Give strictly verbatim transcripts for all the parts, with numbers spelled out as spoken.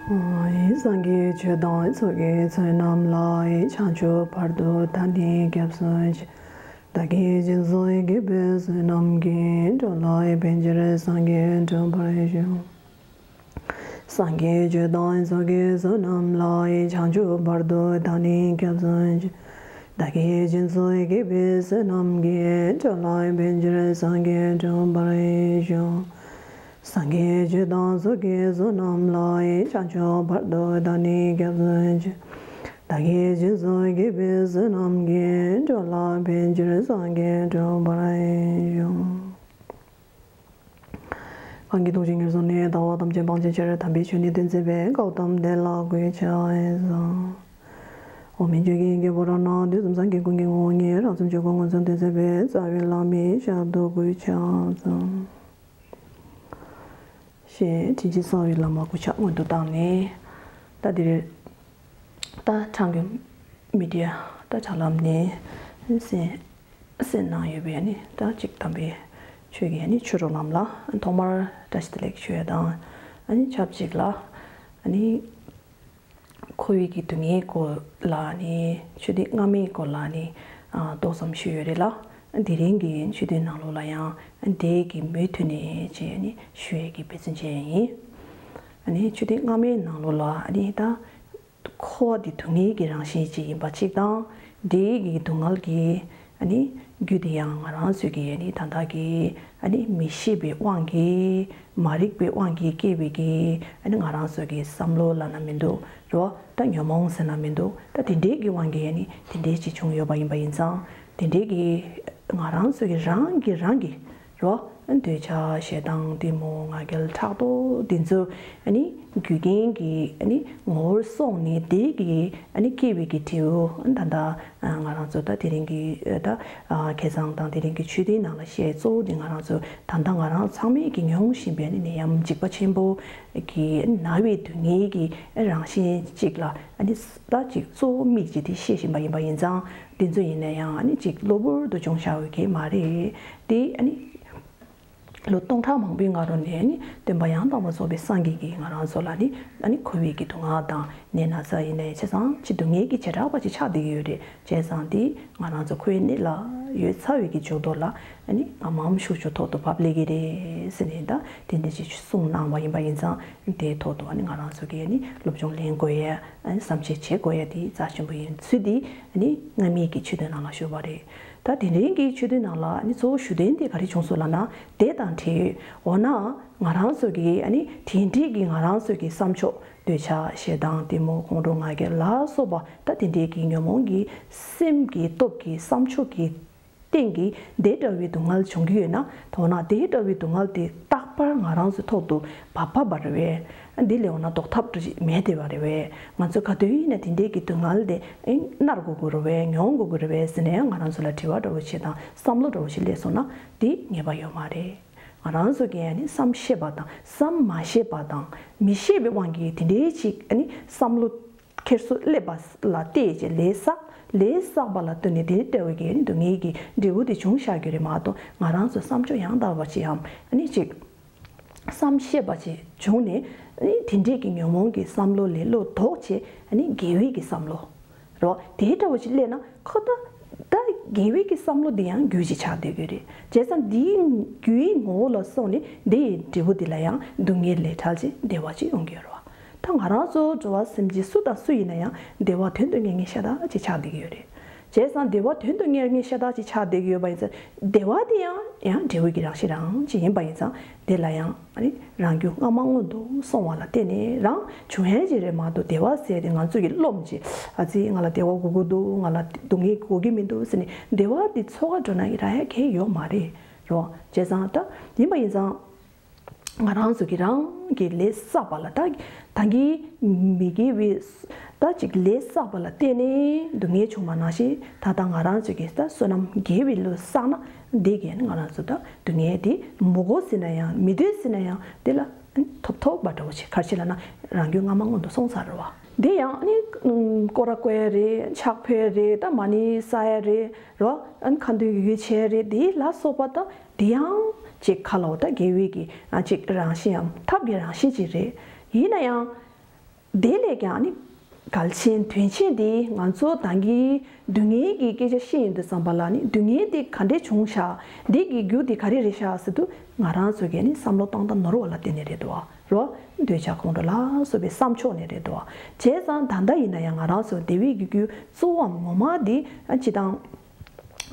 སངས་རྒྱས་ཆོས་དང་ཚོགས་ཀྱི་མཚོན་རྣམས་ལ། བྱང་ཆུབ་བར་དུ་བདག་ནི་སྐྱབས་སུ་མཆི། བདག་གིས་སྦྱིན་སོགས་བགྱིས་པའི་བསོད་ནམས་ཀྱིས། འགྲོ་ལ་ཕན་ཕྱིར་སངས་རྒྱས་འགྲུབ་པར་ཤོག་སངས་རྒྱས་ཆོས་དང་ཚོགས་ཀྱི་མཚོན་རྣམས་ལ། བྱང་ཆུབ་བར་དུ་བདག་ནི་སྐྱབས་སུ་མཆི། བདག་གིས་སྦྱིན་སོགས་བགྱིས་པའི་བསོད་ནམས་ཀྱིས། འགྲོ་ལ་ཕན་ཕྱིར་སངས་རྒྱས་འགྲུབ་པར་ཤོག་སངས་རྒྱས་ཆོས་དང་ཚོགས་ཀྱི་མཚོན་རྣམས་ལ། བྱང་ཆུབ་བར་དུ་བདག་ནི་སྐྱབས་སུ་མཆི། བདག་གིས་སྦྱིན་སོགས་བགྱིས་པའི་བསོད་ནམས་ཀྱིས། འགྲོ་ལ་ཕན་ཕྱིར་སངས་རྒྱས་འགྲུབ་པར་ཤོག་གང་གིས་ཐུགས་རྗེས་ཉེར་བཟུང་ནས། ལྟ་བ་ཐམས་ཅད་སྤང་བའི་ཕྱིར། དམ་པའི་ཆོས་ནི་སྟོན་མཛད་པའི། གོའུ་ཏམ་དེ་ལ་གུས་ཕྱག་འཚལ། འོག་མིན་ཆོས་ཀྱི་དབྱིངས་ཀྱི་ཕོ་བྲང་ན། དུས་གསུམ་སངས་རྒྱས་ཀུན་གྱི་ངོ་བོ་ཉིད། རང་གསུམ་ཆོས་སྐུ་མངོན་སུམ་སྟོན་མཛད་པའི། རྩ་བའི་བླ་མའི་ཞབས་ཏུ་གུས་ཕྱག་འཚལ། ཞེས་དྲིན་ཅན་རྩ་བའི་བླ་མ་སྐུ་ཕྱག་སྔོན་དུ་བཏང་ནས། ད་འདིར་ད་ཁྲང་ཀོན་མི་ཌི་ཡ་ད་དྲ་ལམ་ནས་གསན་གསན་གནང་ཡོད་པའི་ཨ་ནི་ད་ཅིག་དམ་པའི་ཆོས་ཀྱི་ཨ་ནི་ཆོས་གྲོགས་རྣམས་ལ་ཐོག་མར་བཀྲ་ཤིས་བདེ་ལེགས་ཞུ་ཡ་དང་། ཨ་ནི་ཆབས་ཅིག་ལ་ཨ་ནི་འཁོར་བའི་གི་སྡུག་བསྔལ་སྐོར་ལ་ནི་ཆོས་སྡུད་སྔ་མའི་སྐོར་ལ་ནི་ཨ་ཏོག་ཙམ་ཞུས་ཡོད་རེད་ལ། དེ་རིང་གི་ཆོས་སྡུད་ནང་ལོགས་ལ་ཡང་དེ་གི་མུ་མཐུད་ནས་བྱས་ནི་ཞུ་ཡས་ཀྱི་འབད་བརྩོན་བྱས་ཡིན། ཨ་ནི་ཆོས་སྡུད་སྔ་མའི་ནང་ལོགས་ལ་ཨ་ནི་ད་འཁོར་བ་འདི་སྡུག་བསྔལ་གྱི་རང་བཞིན་ཅིག་ཡིན་པ་གཅིག་དང་། དེ་གི་སྡུག་བསྔལ་གྱི་ཨ་ནི་རྒྱུ་དེ་ཡང་ང་རང་ཚོས་ཀྱི་ཨ་ནི་ད་ལྟ་གི་ཨ་ནི་མི་ཤེས་པའི་དབང་གིས། མ་རིག་པའི་དབང་གིས་སྐྱེས་པའི་གི་ཨ་ནི་ང་རང་ཚོ་གི་བསམ་བློ་ལབ་ན་མི་འདུག་རོ། ད་ཉོན་མོངས་ཟེར་ན་མི་འདུག་ད་དེ་འདྲའི་གི་དབང་གིས་ཨ་ནི་དེ་འདྲའི་ཅིག་བྱུང་ཡོད་པ་ཡིན་པ་ཡིན་ཙང་། དེ་འདྲའི་གི་ང་རང་ཚོ་གི་རང་གི་རང་གི་རོ། འདོད་ཆགས་ཞེ་སྡང་གཏི་མུག་ང་རྒྱལ་ཕྲག་དོག་འདི་ཚོ་ཨ་ནི་རྒྱུ་རྐྱེན་གྱི་ཨ་ནི་ངོ་བོར་སོང་ནས། དེ་གི་ཨ་ནི་སྐྱེ་བའི་གི་འབྲས་བུ་ད་ལྟ་ང་རང་ཚོ་ད་དེ་རིང་གི་ད་ཁ་སང་དང་དེ་རིང་གི་ཆོས་སྡུད་ནང་ལ་བཤད་གཙོ་བོ་དེ་ང་རང་ཚོ་ད་ལྟ་ང་རང་ཚང་མས་ཀྱི་མྱོང་བཞིན་པའི་ཨ་ནི་ནད་ཡམས་འཇིགས་པ་ཆེན་པོ་གི་ན་བའི་སྡུག་བསྔལ་གྱི་རང་བཞིན་གཅིག་ལ་ཨ་ནི་ད་ཅིག་གཙོ་བོ་དམིགས་བྱས་དེ་བཤད་བཞིན་པ་ཡིན་པ་ཡིན་ཙང་། དེ་ཚོ་ཡིན་ན་ཡང་ཨ་ནི་ཅིག་གློ་བུར་དུ་བྱུང་བཞག་ཡོད་ཀྱི་མ་རེད། དེ་ཨ་ནི་ལོ་སྟོང་ཕྲག་མང་པོའི་སྔ་རོལ་ནས་ཨ་ནི་སྟོན་པ་ཡང་དག་པར་རྫོགས་པའི་སངས་རྒྱས་ཀྱིས་ང་རང་ཚོ་ལ་ནི་ཨ་ནི་འཁོར་བའི་གི་སྡུག་བསྔལ་དང་ནད་ན་ཚ་ཡིན་ནའི་བྱས་ཙང་ཅི་སྡུག་བསྔལ་གྱི་བྱེ་བྲག་པ་ཅིག་ཆགས་བསྡད་ཀྱི་ཡོད་རེད། བྱས་ཙང་དེ་ང་རང་ཚོ་འཁོར་བའི་གནས་ལ་ཡོད་ཚར་བའི་གི་འཇུག་ལྡོག་ལ་ཨ་ནི་ངམ་ངམ་ཤུགས་ཤུགས་ཐོག་ཏུ་བབས་སླེབས་ཀྱི་རེད་ཟེར་ནས་ད་དེ་འདྲ་ཅིག་གསུངས་གནང་བ་ཡིན་པ་ཡིན་ཙང་། དེའི་ཐོག་ཏུ་ཨ་ནི་ང་རང་ཚོ་གི་ཨ་ནི་སློབ་སྦྱོང་ལེན་དགོས་ཡ། ཨ་ནི་བསམ་ཤེས་བྱེད་དགོས་ཡ་དེ་རྩ་ཆེན་པོ་ཡིན་ཚུལ་དེ་ཨ་ནི་སྔ་མའི་གི་ཆོས་སྡུད་ནང་ལ་ཞུས་པ་རེད། ད་དེ་རིང་གི་ཆོས་སྡུད་ནང་ལ་ཨ་ནི་གཙོ་བོ་ཞུ་དོན་དེ་ག་རེ་བྱུང་སོང་ལབ་ན། དེ་དང་འབྲེལ་འོ་ན་ང་རང་ཚོ་གི་ཨ་ནི་དེ་འདྲའི་གི་ང་རང་ཚོ་གི་བསམ་ཕྱོགས་འདོད་ཆགས་ཞེ་སྡང་གཏི་མུག་ཁོང་ཁྲོ་ང་རྒྱལ་ལ་སོགས་པ་ད་དེ་འདྲའི་གི་ཉོན་མོངས་ཀྱི་སེམས་ཀྱི་སྟོབས་ཀྱི་བསམ་ཕྱོགས་ཀྱི་སྟེང་གི་དེ་འདྲ་བའི་སྡུག་བསྔལ་བྱུང་གི་ཡོད་ན། མདོར་ན་དེ་འདྲ་བའི་སྡུག་བསྔལ་དེ་རྟག་པར་ང་རང་ཚོའི་ཐོག་ཏུ་བབས་བབས་པ་རེད་པས། འདི་ལས་འོ་ན་ཟློག་ཐབས་འདྲ་ཞིག་མེད་བསྡད་པ་རེད་པས། ང་ཚོ་ག་དུས་ཡིན་ན་དེ་འདྲའི་གི་སྡུག་བསྔལ་དེ་མནར་དགོས་ཀྱི་རེད་པས། མྱོང་དགོས་ཀྱི་རེད་པས་ཟེར་ནས་ང་རང་ཚོ་ལ་དྲི་བ་འདྲ་བོ་ཞིག་དང་བསམ་བློ་འདྲ་བོ་ཞིག་སླེབས་སོང་ན་དེ་ངེས་པ་ཡོད་མ་རེད། ང་རང་ཚོ་གིས་ནི་བསམ་ཤེས་པ་དང་བསམ་མ་ཤེས་པ་དང་མི་ཤེས་པའི་དབང་གིས་དེ་འདྲའི་ཅིག་ནི་བསམ་བློ་འཁྱེར་སོ་སླེབས་པ་ལ་བལྟས་རྗེས་ལས་བསགས། ལས་བསགས་པ་ལ་ལྟོས་ནས་དེ་ལྟ་བུའི་གི་ནི་སྡུག་བསྔལ་གྱི་འབྲས་བུ་དེ་བྱུང་བཞག་རྒྱུ་རེད་མ་གཏོགས། ང་རང་ཚོའི་བསམ་སྤྱོད་ཡང་དག་པ་ཅིག་གམ་ནི་ཅིག་བསམ་ཤེས་པ་ཅིག་བྱུང་ནས་ནི་དེ་འདྲས་ཀྱི་ཉོན་མོངས་ཀྱི་བསམ་བློ་ལས་བློ་ལྡོག་བྱས་ནི་དགེ་བའི་གི་བསམ་བློ་རོ། དེ་ལྟ་བུ་ཅིག་སླེབས་ན་ཁོ་ད་ད་དགེ་བའི་གི་བསམ་བློ་འདི་ཡང་རྒྱུ་ཅིག་ཆགས་བསྡད་ཀྱི་རེད། བྱས་ཙང་འདིའི་རྒྱུའི་ངོ་བོ་ལ་སོང་ནས་འདི་ཡི་འབྲས་བུ་འདི་ལ་ཡང་སྡུག་བསྔལ་ལས་བྲལ་ཅིག་བདེ་བ་ཅིག་ཡོང་གི་ཡོད་རེད་བ། ད་ང་རང་ཚོ་འགྲོ་བ་སེམས་ཅན་སུ་དང་སུ་ཡིན་ན་ཡང་བདེ་བ་དོན་དུ་གཉེར་མཁན་ཤ་སྟག་ཅིག་ཆགས་བསྡད་ཀྱི་ཡོད་རེད། བྱས་ཙང་བདེ་བ་དོན་དུ་གཉེར་མཁན་ཤ་སྟག་ཅིག་ཆགས་བསྡད་ཀྱི་ཡོད་པ་ཡིན་ཙང་བདེ་བ་དེ་ཡང་ཡང་འབྲས་བུ་གི་རང་བཞིན་རང་ཅིག་ཡིན་པ་ཡིན་ཙང་དེ་ལ་ཡང་ཨ་ནི་རང་རྒྱུད་སྔ་མ་སྔོན་དུ་སོང་བ་ལ་བརྟེན་ནས་རང་བྱུང་ཡན་ཅིག་རེད་མ་གཏོགས། བདེ་བ་ཟེར་དེ་ང་ཚོ་གི་རློམ་ཅིག་ཨ་ཙི་ང་ལ་བདེ་བ་དགོས་ཀྱི་འདུག་ང་ལ་སྡུག་བསྔལ་དགོས་ཀྱི་མི་འདུག་ཟེར་ནས་བདེ་བ་དེ་འཚོལ་ག་འགྲོ་ན་ཡི་ར་ཡ་གལ་ཡོད་མ་རེད་རོ། བྱས་ཙང་ད་ཡིན་པ་ཡིན་ཙང་། ང་རང་ཚོ་གི་རང་གི་ལས་བསགས་པ་ལ་ད་ད་གིན་མི་དགེ་བའི་ད་ཅིག་ལས་བསགས་པ་ལ་བརྟེན་ནས་སྡུག་བསྔལ་བྱུང་བ་ནང་བཞིན། ད་ལྟ་ང་རང་ཚོ་གི་ད་བསོད་ནམས་དགེ་བའི་བློ་བསགས་ན་འདི་གས་ནི་ང་རང་ཚོ་ད་སྡུག་བསྔལ་དེ་མི་དགོས་ཟེར་ན་ཡང་མི་འདོད་ཟེར་ན་ཡང་དེ་ལ་ཐོབ་ཐོབ་པ་འདྲ་བོ་ཅིག་ག་རེ་བྱེད་ལབ་ན་རང་རྒྱུད་སྔ་མ་སྔོན་དུ་སོང་ཚར་རེད་བ། དེ་ཡང་ནི་སྐོར་ར་བསྐོར་ཡ་རེད། ཕྱག་ཕུལ་ཡ་རེད། ད་མ་ཎི་བསགས་ཡ་རེད་རོ། ཨ་ནི་ཁ་འདོན་ཡོད་ཡོད་བྱས་རེད། དེ་ལ་སོགས་པ་ད་དེ་ཡང་ཅིག་ཁ་ལོ་ད་དགེ་བའི་གི་ཨ་ཅིག་རང་བཞིན་ཡང་ཐབས་ཀྱི་རང་བཞིན་ཅིག་རེད། ཡིན་ན་ཡང་ དེ་ལས་ཀྱང་ནི་གལ་ཆེན་དོན་ཆེན་དེ་ང་ཚོ་ད་གིན་སྡུག་བསྔལ་གྱི་སྐད་ཆ་བཤད་ཡོང་དུས་ཙམ་པ་ལ་ནི་སྡུག་བསྔལ་དེ་ག་འདྲས་བྱུང་ཤག་འདི་གི་རྒྱུ་དེ་ག་རེ་རེད་ཤག་ཟེར་དུས་ང་རང་ཚོ་གིས་ནི་བསམ་བློ་བཏང་སྟངས་ནོར་བ་ལ་བརྟེན་ནས་རེད་འདུག་བ། རོ། འདོད་ཆགས་ཁོང་ཁྲོ་ལ་སོགས་པའི་བསམ་ཕྱོགས་ནས་རེད་འདུག་བ། བྱས་ཙང་ད་ལྟ་ཡིན་ན་ཡང་ང་རང་ཚོ་བདེ་བའི་གི་རྒྱུ་གཙོ་བོའམ་ངོ་མ་དེ་ཨ་སྤྱི་བཏང་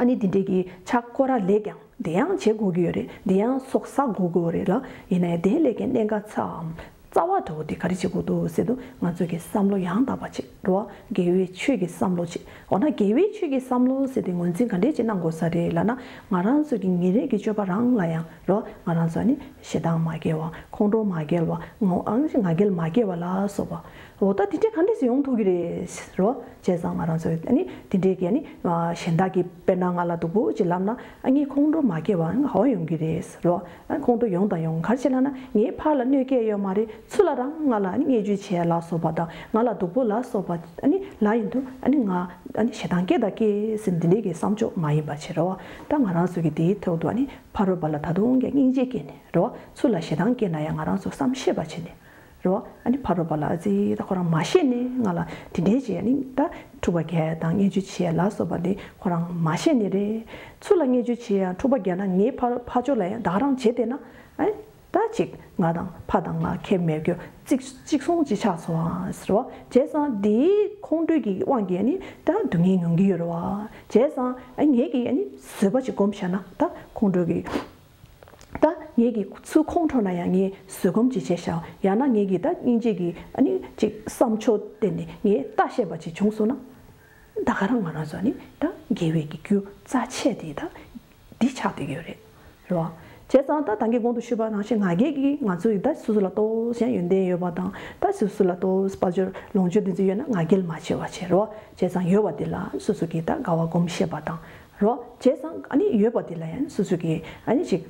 ཨ་ནི་དེ་འདྲས་ཀྱི་ཕྱག་སྐོར་ར་ལས་ཀྱང་དེ་ཡང་བྱེད་དགོས་ཀྱི་ཡོད་རེད། དེ་ཡང་ཚོགས་བསགས་དགོས་ཀྱི་ཡོད་རེད་ལ། ཡིན་ན་ཡང་དེ་ལས་ཀྱང་གནད་འགག་ཚའམ་རྩ་བ་འདྲ་བོ་དེ་ག་རེ་བྱེད་དགོས་འདུག་ཟེར་དུས་ང་ཚོ་གི་བསམ་བློ་ཡང་དག་པ་ཅིག་རོ། དགེ་བའི་ཆོས་ཀྱི་བསམ་བློ་ཅིག་འོ་ན་དགེ་བའི་ཆོས་ཀྱི་བསམ་བློ་ཟེར་དེ་ངོས་འཛིན་ག་འདྲས་ཅིག་གནང་དགོས་ས་རེད་ལབ་ན། ང་རང་ཚོ་གི་ཉིན་རེ་གི་སྤྱོད་པ་རང་ལ་ཡང་རོ། ང་རང་ཚོ་ནི་ཞེ་སྡང་མ་སྐྱེ་བ། ཁོང་ཁྲོ་མ་སྐྱེ་བ། ང་ང་རྒྱལ་མ་སྐྱེ་བ་ལ་སོགས་པ། འོ་ད་དེ་འདྲས་ག་འདྲས་སེ་ཡོང་ཐུབ་ཀྱི་རེད་རོ། བྱས་ཙང་ང་རང་ཚོ་ནི་དེ་འདྲས་ཀྱི་ནི་གཞན་དག་གིས་དཔེར་ན་ང་ལ་སྡུག་པོ་ཅིག་ལབ་ན་ཨ་ངས་ཁོང་ཁྲོ་མ་སྐྱེ་བ་ཧ་ཡོང་གི་རེད་རོ། ཨ་ཁོང་ཁྲོ་ཡོང་དང་ཡོང་། ག་རེ་བྱས་ལབ་ན་ངའི་ཕར་ལ་གནོད་སྐྱེལ་ཡོད་མ་རེད། ཚུར་ལ་རང་ང་ལ་ནི་བརྙས་བཅོས་བྱས་ལ་སོགས་པ་དང་ང་ལ་སྡུག་པོ་ལ་སོགས་པ་ཨ་ནི་ལབ་ཡིན་དུས་ཨ་ནི་ང་ཨ་ནི་ཞེ་སྡང་སྐྱེ་དང་སྐྱེ་ཟེར་འདི་འདྲའི་གི་བསམ་ཕྱོགས་མ་ཡིན་པ་བྱེད་རོགས། ད་ང་རང་ཚོ་གི་དེའི་ཐོག་ཏུ་ཨ་ནི་ཕ་རོལ་པོ་ལ་ད་དུང་གི་སྙིང་རྗེ་སྐྱེས་ནས་རོགས། ཚུར་ལ་ཞེ་སྡང་སྐྱེས་ན་ཡང་ང་རང་ཚོ་བསམ་ཤེས་པ་བྱེད་ནས་རོགས། ཨ་ནི་ཕ་རོལ་པོ་ལ་ཨ་ཙི་ད་ཁོ་རང་མ་ཤེས་ནས་ང་ལ་དེ་འདྲའི་བྱས་ཨ་ནི་ད་འཁྲུག་པ་རྒྱག་དང་བརྙས་བཅོས་བྱས་ལ་སོགས་པ་འདི་ཁོ་རང་མ་ཤེས་ནས་རེད། ཚུར་ལ་བརྙས་བཅོས་བྱས་ཡང་འཁྲུག་པ་རྒྱག་ན་ངའི་ཕ་ཕ་ཕྱོགས་ལ་ཡང་ད་ག་རང་བྱས་བསྡད་ན་ཨ། ད་ཅིག་ང་དང་ཕ་དང་ང་ཁྱད་མེད་རྒྱུ་གཅིག་གཅིག་མཚུངས་ཅིག་ཆགས་སོང་ཨ་ཟེར་བ། བྱས་ཙང་དེའི་ཁོང་ཁྲོའི་གི་དབང་གིས་ནི་ད་སྡུག་བསྔལ་མྱོང་གི་ཡོད་རེད་བ། བྱས་ཙང་ཨ་ངེད་ཀྱིས་ཨ་ནི་བཟོད་པ་ཅིག་སྒོམ་བྱས་ན་ད་ཁོང་ཁྲོ་གི་ད་ངེད་ཀྱིས་ཚུར་ཁོང་ཁྲོ་ན་ཡང་ངས་བཟོད་སྒོམ་ཅིག་བྱས་ཤག་ཡང་ན་ངེད་ཀྱིས་ད་སྙིང་རྗེ་གི་ཨ་ནི་ཅིག་བསམ་ཕྱོགས་བསྟན་ནས་ངས་ལྟ་ཤེས་པ་ཅིག་བྱུང་སོང་ན། ད་ག་རང་ང་རང་ཚོ་ནི་ད་དགེ་བའི་གི་རྒྱུ་རྩ་ཆེ་དེ་ད་འདི་ཆགས་བསྡད་ཀྱི་ཡོད་རེད། རེད་བ། བྱས་ཙང་ད་ད་གིན་གོང་དུ་ཞུས་པ་ནང་བཞིན་ང་རྒྱལ་གྱིས་ང་ཚོ་ཡི་ད་སོ་སོ་ལ་ཏོག་ཙམ་ཡོན་ཏན་ཡོད་པ་དང་ད་སོ་སོ་ལ་ཏོག་ཙམ་དཔལ་འབྱོར་ལོངས་སྤྱོད་དེ་ཚོ་ཡོད་ན་ང་རྒྱལ་མ་བྱེད་པ་བྱེད་རོགས། བྱས་ཙང་ཡོད་པ་དེ་ལ་སོ་སོ་གིས་ད་དགའ་བ་སྒོམ་ཤེས་པ་དང་རོགས། བྱས་ཙང་ཨ་ནི་ཡོད་པ་དེ་ལ་ཡང་སོ་སོ་གིས་ཨ་ནི་ཅིག་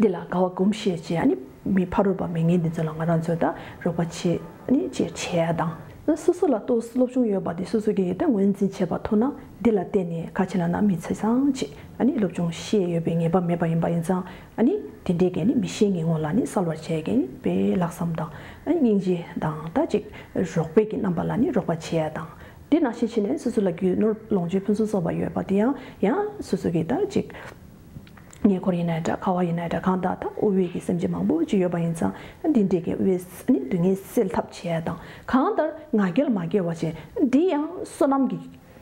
འདི་ལ་དགའ་བ་སྒོམ་ཤེས་བྱས་ཨ་ནི་མི་ཕ་རོལ་པ་མི་ངན་འདི་ཚོ་ལ་ང་རང་ཚོས་ད་རོགས་པ་བྱེད་ཨ་ནི་ཅིག་བྱེད་ཡ་དང་། སོ་སོ་ལ་ཏོག་ཙམ་སློབ་སྦྱོང་ཡོད་པ་དེ་སོ་སོ་གིས་ད་ངོས་འཛིན་བྱེད་པ་ཐུབ་ན་འདི་ལ་བརྟེན་ནས་ཁ་ཆེ་ལ་ན་མི་ཚེ་སང་ཅིག་ཨ་ནི་སློབ་སྦྱོང་ཤེས་ཡོད་པའི་ངེས་པ་མེད་པ་ཡིན་པ་ཡིན་ཙང་ཨ་ནི་དེ་འདྲའི་གི་ནི་མི་ཤེས་ངན་ངོ་ལ་ནི་གསལ་བར་བྱས་གི་ནི་དཔེ་ལྷག་བསམ་དང་ཨ་ནི་སྙིང་རྗེ་དང་ད་ཅིག་རོགས་པའི་གི་རྣམ་པ་ལ་ནི་རོགས་པ་བྱེད་ཡ་དང་། འདི་ནང་བཞིན་བྱས་ནས་སོ་སོ་ལ་རྒྱུ་ནོར་ལོངས་སྤྱོད་ཕུན་སུམ་ཚོགས་པ་ཡོད་པ་དེ་ཡང་ཡང་སོ་སོ་གི་ད་ཅིག་ཉེ་འཁོར་ཡིན་ནའི་འདྲ་ཁ་བ་ཡིན་ནའི་འདྲ་གང་ལྟར་ད་དབུལ་བའི་གི་སེམས་ཅན་མང་པོ་ཅིག་ཡོད་པ་ཡིན་ཙང་འདི་འདྲའི་གི་དབུལ་ནི་སྡུག་བསྔལ་སེལ་ཐབས་བྱེད་ཡ་དང་གང་ལྟར་ང་རྒྱལ་མ་སྐྱེ་བ་བྱས་འདི་ཡང་བསོད་ནམས་ཀྱི་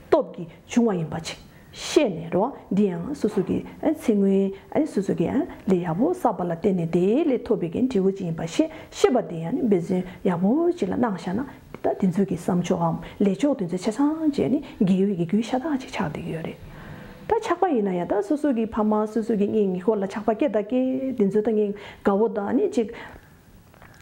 སྟོབས་ཀྱིས་བྱུང་བ་ཡིན་པ་ཅིག་ཤེས་ནས་རོ། འདི་ཡང་སོ་སོ་གི་ཨ་ཚེ་སྔོན་ཨ་སོ་སོ་གི་ཨ་ལས་ཡག་པོ་བསགས་པ་ལ་བརྟེན་ནས་དེའི་ལས་ཐོབ་པའི་གི་འབྲས་བུ་ཅིག་ཡིན་པ་ཤེས་ཤེས་པ་དེ་ཡང་ནི་འབད་བརྩོན་ཡག་པོ་ཅིག་ལ་གནང་བཞག་ན། ད་དེ་ཚོའི་གི་བསམ་ཕྱོགས་འམ་ལས་ཕྱོགས་དེ་ཚོ་ཆ་ཚང་བྱས་ནས་དགེ་བའི་གི་རྒྱུ་ཤ་སྟག་ཅིག་ཆགས་བསྡད་ཀྱི་ཡོད་རེད། ད་ཆགས་པ་ཡིན་ན་ཡང་ད་སོ་སོ་གི་ཕ་མ་སོ་སོ་གི་གཉེན་ཉེ་འཁོར་ལ་ཆགས་པ་སྐྱེ་ད་སྐྱེ་དེ་ཚོ་ད་ངས་དགའ་བོ་དང་ནི་ཅིག་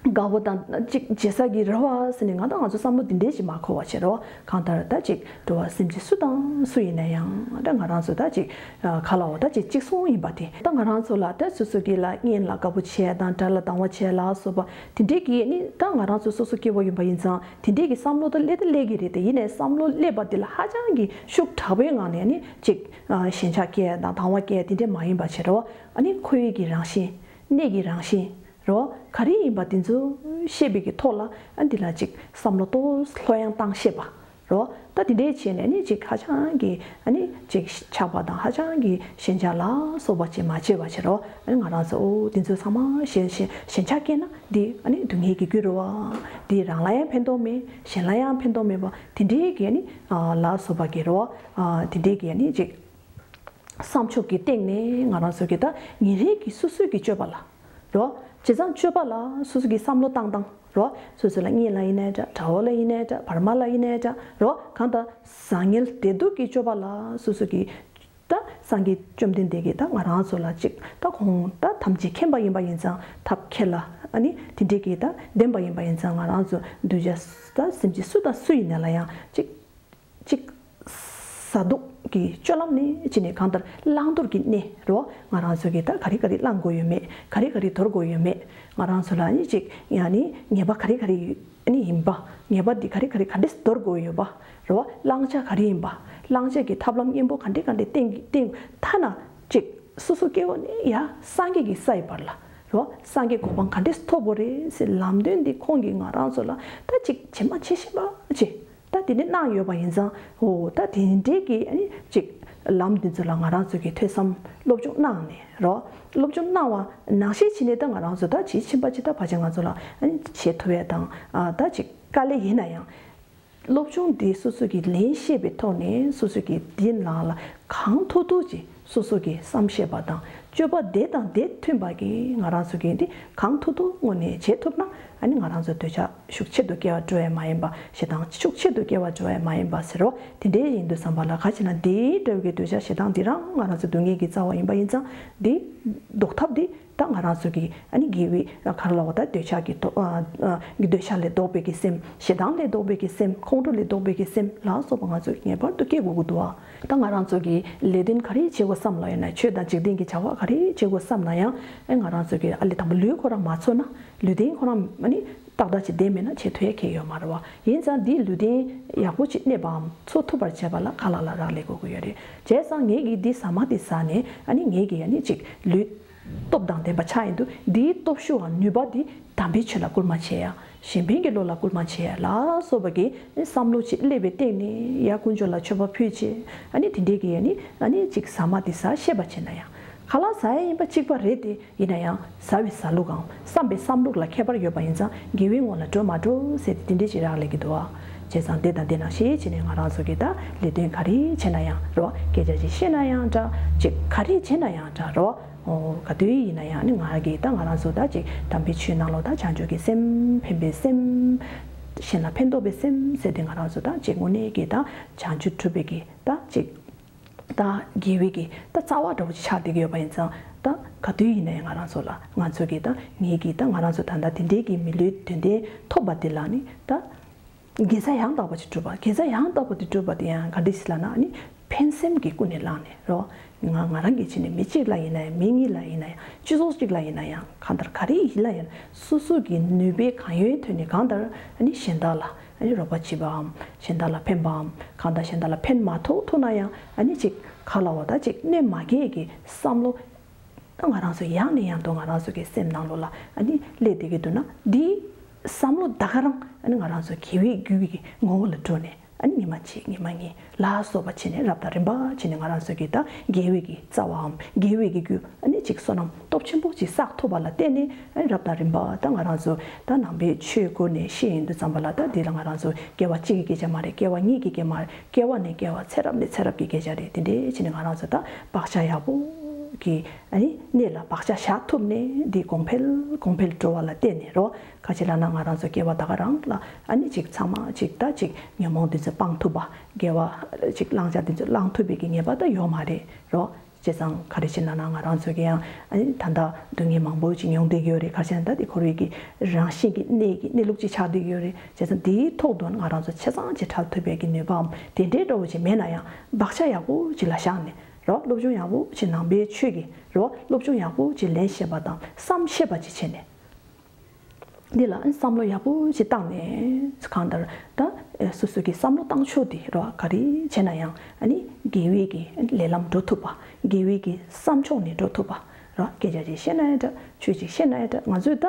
དགའ་བོ་དང་ཅིག་བྱེད་ས་གི་རེ་བ་ཟེར་ནས་ང་ད་ང་ཚོ་བསམ་བློ་དེ་འདྲས་ཅིག་མ་འཁོར་བ་བྱེད་རོགས། གང་ལྟར་ད་ཅིག་འགྲོ་བ་སེམས་ཅན་སུ་དང་སུ་ཡིན་ན་ཡང་ད་ང་རང་ཚོ་ད་ཅིག་ག་ལའོ་ད་ཅིག་གཅིག་མཚུངས་ཡིན་པ་དེ་ད་ང་རང་ཚོ་ལ་ད་སོ་སོ་གི་ལ་གཉེན་ལ་དགའ་བོ་བྱས་དང་དགྲ་ལ་སྡང་བ་བྱས་ལ་སོགས་པ་དེ་འདྲས་ཀྱི་ནི་ད་ང་རང་ཚོ་སོ་སོ་སྐྱེ་བོ་ཡིན་པ་ཡིན་ཙང་དེ་འདྲས་ཀྱི་བསམ་བློ་ད་སླེབས་ད་སླེབས་ཀྱི་རེད་དེ་ཡིན་ནའི་བསམ་བློ་སླེབས་པ་དེ་ལ་ཧ་ཅང་གི་ཤུགས་དྲག་པོའི་ངང་ནས་ནི་ཅིག་ཞེན་ཆགས་སྐྱེ་དང་སྡང་བ་སྐྱེ་དེ་འདྲས་མ་ཡིན་པ་བྱེད་རོགས། ཨ་ནི་ཁོ་ཡི་གི་རང་བཞིན་གནས་ཀྱི་རང་བཞིན། རོ། ག་རེ་ཡིན་པ་དེ་ཚོ་ཤེས་པའི་གི་ཐོག་ལ་ཨ་འདི་ལ་ཅིག་བསམ་བློ་ཏོག་ཙམ་ལྷོད་ཡངས་བཏང་ཤེས་པ། རོ། ད་དེ་འདྲའི་བྱས་ནས་ནི་ཅིག་ཧ་ཅང་གི་ཨ་ནི་ཅིག་ཆགས་པ་དང་ཧ་ཅང་གི་ཞེན་ཆགས་ལ་སོགས་པ་ཅིག་མ་བྱེད་པ་བྱེད་རོ། ཨ་ནི་ང་རང་ཚོ་ཨོ་དེ་ཚོ་ཚང་མ་ཞེན་ཞེན་ཞེན་ཆགས་སྐྱེས་ན་འདི་ཨ་ནི་སྡུག་བསྔལ་གྱི་རྒྱུ་རེད་བ། འདི་རང་ལ་ཡང་ཕན་ཐོགས་མེད་གཞན་ལ་ཡང་ཕན་ཐོགས་མེད་པ་དེ་འདྲའི་གི་ཨ་ནི་ལ་སོགས་པ་གི་རོ། དེ་འདྲའི་གི་ཨ་ནི་ཅིག་བསམ་ཕྱོགས་ཀྱི་སྟེང་ནས་ང་རང་ཚོ་གི་ད་ཉིན་རེ་གི་སོ་སོའི་གི་སྤྱོད་པ་ལ་རོ། བྱས་ཙང་སྤྱོད་པ་ལ་སོ་སོ་གི་བསམ་བློ་བཏང་སྟངས་རོ། སོ་སོ་ལ་གཉེན་ལ་ཡིན་ནའི་འདྲ་དགྲ་བོ་ལ་ཡིན་ནའི་འདྲ་བར་མ་ལ་ཡིན་ནའི་འདྲ་རོ། གང་ལྟར་བཟང་ངན་བདེ་སྡུག་གི་སྤྱོད་པ་ལ་སོ་སོ་གི་ད་སངས་རྒྱས་བཅོམ་ལྡན་འདས་ཀྱིས་ད་ང་རང་ཚོ་ལ་ཅིག་ད་ཁོང་ད་ཐམས་ཅད་མཁྱེན་པ་ཡིན་པ་ཡིན་ཙང་ཐབས་མཁས་ལ་ཨ་ནི་དེ་འདྲའི་གི་ད་ལྡན་པ་ཡིན་པ་ཡིན་ཙང་ང་རང་ཚོ་གདུལ་བྱ་ད་སེམས་ཅན་སུ་དང་སུ་ཡིན་ན་ལ་ཡང་ཅིག་གཅིག་བཟའ་བཏུང་གི་སྤྱོད་ལམ་ནི་ཅི་ནས་གང་ལྟར་བླང་དོར་གྱི་གནས་རོ། ང་རང་ཚོ་གིས་ད་ག་རེ་ག་རེ་བླང་དགོས་ཡོད་མེད་ག་རེ་ག་རེ་དོར་དགོས་ཡོད་མེད་ང་རང་ཚོ་ལ་ནི་ཅིག་ཡང་ནི་ཉེས་པ་ག་རེ་ག་རེ་ནི་ཡིན་པ་ཉེས་པ་འདི་ག་རེ་ག་རེ་ག་འདྲས་དོར་དགོས་ཡོད་པ་རོ། བླང་བྱ་ག་རེ་ཡིན་པ་བླང་བྱ་གི་ཐབས་ལམ་གཉེན་པོ་ག་འདྲས་ག་འདྲས་བསྟེན་གི་བསྟེན་ཐ་ན་ཅིག་སོ་སོ་སྐྱེ་བོ་ནི་ཡ་སངས་རྒྱས་ཀྱི་ས་ཡི་བར་ལ་ རོ། སངས་རྒྱས་གོ་འཕང་ག་འདྲས་ཐོབ་དགོས་རེད་ཟེར་ལམ་སྟོན་འདི་ཁོང་གིས་ང་རང་ཚོ་ལ་ད་ཅིག་ཇི་མ་ཇི་བཞིན་པ་ཅིག་ད་དེ་འདྲས་གནང་ཡོད་པ་ཡིན་ཙང་། འོ་ད་དེ་འདྲས་ཀྱི་ཨ་ནི་ཅིག་ལམ་འདི་ཚོ་ལ་ང་རང་ཚོ་གིས་ཐོས་བསམ་སློབ་སྦྱོང་གནང་ནས་རོ། སློབ་སྦྱོང་གནང་བ་ནང་བཞིན་བྱས་ནས་ད་ང་རང་ཚོ་ད་ཇི་ཕྱིན་པ་ཅིག་ད་ཕལ་ཆེར་ང་ཚོ་ལ་ཨ་ནི་བྱེད་ཐུབ་ཡས་དང་། ཨ་ད་ཅིག་དཀའ་ལས་ཡིན་ན་ཡང་། སློབ་སྦྱོང་འདི་སོ་སོ་གིས་ལེན་ཤེས་པའི་ཐོག་ནས་སོ་སོ་གིས་འདི་ནང་ལ་གང་ཐུབ་ཐུབ་ཀྱིས་སོ་སོ་གིས་བསམ་ཤེས་པ་དང་། སྤྱོད་པ་དེ་དང་དེ་མཐུན་པ་གིས་ང་རང་ཚོ་གིས་འདི་གང་ཐུབ་ཐུབ་དངོས་གནས་བྱེད་ཐུབ་ན། ཨ་ནི་ང་རང་ཚོ་འདོད་ཆགས་ཤུགས་ཆེ་རུ་སྐྱེ་བ་འགྲོ་ཡ་མ་ཡིན་པ། ཞེ་སྡང་ཤུགས་ཆེ་རུ་སྐྱེ་བ་འགྲོ་ཡ་མ་ཡིན་པ་ཟེར་རོ། དེ་འདྲའི་ཡིན་དུས་ཙམ་པ་ལ་ག་ཅི་ན་འདིའི་འདྲ་བའི་འདོད་ཆགས་ཞེ་སྡང་འདི་རང་ང་རང་ཚོ་སྡུག་བསྔལ་གྱི་རྩ་བ་ཡིན་པ་ཡིན་ཙང་། འདི་ཟློག་ཐབས་འདི། ད་ང་རང་ཚོ་གི་ཨ་ནི་དགེ་བའི་ག་རེ་ལབ་དགོས། ད་འདོད་ཆགས་ཀྱི་ལྡོག་ཨ་ཨ་གི་འདོད་ཆགས་ལས་ལྡོག་པའི་གི་སེམས། ཞེ་སྡང་ལས་ལྡོག་པའི་གི་སེམས། ཁོང་ཁྲོ་ལས་ལྡོག་པའི་གི་སེམས་ལ་སོགས་པ་ང་ཚོ་གི་ངེས་པར་དུ་སྐྱེ་དགོས་ཀྱི་འདུག་ཨ། ད་ང་རང་ཚོ་གི་ལས་དོན་ག་རེ་བྱེད་དགོས་བསམ་ལ་ཡིན་ན། ཆོས་དང་འཇིག་རྟེན་གྱི་བྱ་བ་ག་རེ་བྱེད་དགོས་བསམ་ན་ཡང་། ཨེ་ང་རང་ཚོ་གི་ཨ་ལས་དང་པོ་ལུས་ཁོ་རང་མ་འཚོ་ན། ལུས་རྟེན་ཁོ་རང་ཨ་ནི་ཏག་ཏག་ཅིག་བསྡད་མེད་ན་བྱེད་ཐུབ་ཡ་གང་ཡང་ཡོད་མ་རེད་བ། ཡིན་ཙང་འདི་ལུས་རྟེན་ཡག་པོ་ཅིག་གནས་པའམ་འཚོ་ཐུབ་པར་བྱེད་པ་ལ་ཁ་ལག་ལ་རག་ལས་དགོས་ཀྱི་ཡོད་རེད། བྱས་ཙང་ངེད་ཀྱིས་འདི་ཟ་མ་འདི་ཟ་ནས་ཨ་ནི་ངེད་ཀྱིས་ཨ་ནི་ཅིག་ལུས་སྟོབས་དང་ལྡན་པ་ཆགས་ཡིན་དུས། འདིའི་སྟོབས་ཤུགས་དང་ནུས་པ་འདི་དམ་པའི་ཆོས་ལ་སྐུལ་མ་བྱེད་ཡ། གཞན་ཕན་གྱི་བློ་ལ་སྐུལ་མ་བྱེད་ཡ་ལ་སོགས་པ་གི་བསམ་བློ་ཅིག་སླེབས་པའི་སྟེང་ནས། ཡ་དཀོན་མཆོག་ལ་མཆོད་པ་ཕུལ་བྱས། ཨ་ནི་དེ་འདྲས་ཀྱི་ཨ་ནི་ཨ་ནི་ཅིག་ཟ་མ་འདི་ཟ་ཤེས་པ་བྱས་ན་ཡང་། ཁ་ལག་ཟ་ཡ་ཡིན་པ་གཅིག་པ་རེད་དེ། ཡིན་ན་ཡང་ཟ་བའི་ཟ་ལུགས་དང་བསམ་པའི་བསམ་ལུགས་ལ་ཁྱད་པར་ཡོད་པ་ཡིན་ཙང་། དགེ་བའི་ངོ་ལ་འགྲོ་མ་འགྲོ་ཟེར་ཏེ་དེ་འདྲས་ཅིག་རག་ལས་ཀྱི་འདུག་ཨ། བྱས་ཙང་དེ་དང་དེ་ནང་བཞིན་བྱས་ནས་ང་རང་ཚོ་གིས་ད་ལས་དོན་ག་རེ་བྱས་ན་ཡང་རོ། སྐད་ཆ་ཅིག་བཤད་ན་ཡང་འདྲ། ཅིག་ག་རེ་བྱས་ན་ཡང་འདྲ་རོ། ཨོ་ག་དུས་ཡིན་ན་ཡང་ནི་ང་གིས་ད་ང་རང་ཚོ་ད་ཅིག་དམ་པའི་ཆོས་ནང་ལོགས་ད་བྱང་ཆུབ་ཀྱི་སེམས། ཕན་པའི་སེམས། གཞན་ལ་ཕན་འདོགས་པའི་སེམས་ཟེར་ཏེ། ང་རང་ཚོ་ད་ཅིག་དངོས་གནས་ཀྱི་ད་བྱང་ཆུབ་སྒྲུབ་པའི་གི་ད་ཅིག་ད་དགེ་བའི་གི་ད་རྩ་བ་འདྲ་བོ་ཅིག་ཆགས་བསྡད་ཀྱི་ཡོད་པ་ཡིན་ཙང་། ད་ག་དུས་ཡིན་ན་ཡང་ང་རང་ཚོ་ལ། ང་ཚོ་གི་ད་ངེད་ཀྱི་ད་ང་རང་ཚོ་ད་ལྟ་དེ་འདྲའི་གི་མི་ལུས་དོན་ལྡན་ཐོབ་པ་དེ་ལ་ནི་ད་དགེ་རྩ་ཡང་དག་པ་ཅིག་སྒྲུབ་པ། དགེ་རྩ་ཡང་དག་པ་དེ་སྒྲུབ་པ་དེ་ཡང་ག་འདྲ་ཞིག་ལབ་ན། ཨ་ནི་ཕན་སེམས་ཀྱི་ཀུན་ནས་བསླངས་ནས་རོ། ང་ང་རང་གི་ཆེད་ནས་མི་གཅིག་ལ་ཡིན་ན་ཡང་། མི་གཉིས་ལ་ཡིན་ན་ཡང་། སྤྱི་ཚོགས་གཅིག་ལ་ཡིན་ན་ཡང་། གང་ལྟར་ག་རེ་ཡིན་ལ་ཡང་། སོ་སོ་གི་ནུས་པའི་གང་ཡོད་ཐོག་ནས་གང་ལྟར་ཨ་ནི་གཞན་དག་ལ་ཨ་ནི་རོགས་པ་བྱེད་པའམ། གཞན་དག་ལ་ཕན་པའམ། གང་ལྟར་གཞན་དག་ལ་ཕན་མ་ཐོགས་ཐུབ་ན་ཡང་། ཨ་ནི་ཅིག་ག་ལབ་དགོས། ད་ཅིག་གནོད་མ་སྐྱེལ་གྱི་བསམ་བློ། ད་ང་རང་ཚོ་ཡང་ནས་ཡང་དུ་ང་རང་ཚོ་གི་སེམས་ནང་ལོགས་ལ་ཨ་ནི་སླེབས་བསྡད་ཀྱི་འདུག་ན། འདིའི་བསམ་བློ་ད་ག་རང་ཨ་ནི་ང་རང་ཚོ་དགེ་བའི་རྒྱུ་གི་ངོ་བོ་ལ་འགྲོ་ནས། ཨ་ནི་ཉི་མ་གཅིག་ཉི་མ་གཉིས་ལ་སོགས་པ་བྱས་ནས། རབ་དང་རིམ་པ་བྱས་ནས་ང་རང་ཚོ་གི་ད་དགེ་བའི་གི་རྩ་བའམ་དགེ་བའི་གི་རྒྱུ། ཨ་ནི་ཅིག་བསོད་ནམས་སྟོབས་ཆེན་པོ་ཅིག་བསགས་ཐུབ་པ་ལ་བརྟེན་ནས། ཨ་ནི་རབ་དང་རིམ་པ་ད་ང་རང་ཚོ་ད་ནང་པའི་ཆོས་སྒོ་ནས་བཤད་ཡོང་དུས་ཙམ་པ་ལ། ད་འདི་ལ་ང་རང་ཚོ་སྐྱེ་བ་གཅིག་གི་སྐད་ཆ་མ་རེད། སྐྱེ་བ་གཉིས་ཀྱི་སྐད་མ་རེད། སྐྱེ་བ་ནས་སྐྱེ་བ་ཚེ་རབས་ནས་ཚེ་རབས་ཀྱི་སྐད་ཆ་རེད། དེ་འདྲའི་བྱས་ནས་ང་རང་ཚོ་ད་བག་ཆགས་ཡག་པོ་གི་ཨ་ནི་གནས་ལ་བག་ཆགས་བཞག་ཐུབ་ནས། འདི་གོང་འཕེལ་གོང་འཕེལ་འགྲོ་བ་ལ་བརྟེན་ནས་རོ། ག་ཅི་ལབ་ན་ང་རང་ཚོ་སྐྱེ་བ་ད་ག་རང་ལ་ཨ་ནི་ཅིག་ཚང་མ་ཅིག་ད་ཅིག་ཉོན་མོངས་འདི་ཚོ་སྤང་ཐུབ་པ། དགེ་བ་ཅིག་བླང་བྱ་འདི་ཚོ་བླང་ཐུབ་པའི་གི་ངེས་པ་ད་ཡོད་མ་རེད་རོ། བྱས་ཙང་ག་རེ་བྱས་ན་ན། ང་རང་ཚོ་གི་ཡང་ཨ་ནི་ད་ལྟ་སྡུག་བསྔལ་མང་པོ་ཅིག་མྱོང་བསྡད་ཀྱི་ཡོད་རེད། ག་རེ་བྱས་ན་ད་འདི་འཁོར་བའི་གི་རང་བཞིན་གྱི་གནས་ཀྱི་གནས་ལུགས་ཅིག་ཆགས་བསྡད་ཀྱི་ཡོད་རེད། བྱས་ཙང་འདིའི་ཐོག་ཏུ་ང་རང་ཚོ་ཆ་ཚང་ཅིག་བྲལ་ཐུབ་པའི་གི་ནུས་པའམ་དེ་འདྲའི་འདྲ་བོ་ཅིག་མེད་ན་ཡང་། བག་ཆགས་ཡག་པོ་ཅིག་ལ་བཞག་ནས་རོ། སློབ་སྦྱོང་ཡག་པོ་ཅིག་ནང་པའི་ཆོས་ཀྱི་རོ། སློབ་སྦྱོང་ཡག་པོ་ཅིག་ལེན་ཤེས་པ་དང་བསམ་ཤེས་པ་ཅིག་བྱས་ནས། འདི་ལ་བསམ་བློ་ཡག་པོ་ཞིག་བཏང་ནས། གང་ལྟར་ད་སོ་སོ་གི་བསམ་བློ་བཏང་ཕྱོགས་དེ་རོ། ག་རེ་བྱས་ན་ཡང་ཨ་ནི་དགེ་བའི་གི་ལས་ལམ་འགྲོ་ཐུབ་པ། དགེ་བའི་གི་བསམ་ཕྱོགས་ནས་འགྲོ་ཐུབ་པ་རོ། སྐད་ཆ་ཅིག་བཤད་ན་ཡང་འདྲ། ཆོས་ཅིག་བཤད་ན་ཡང་འདྲ། ང་ཚོས་ད་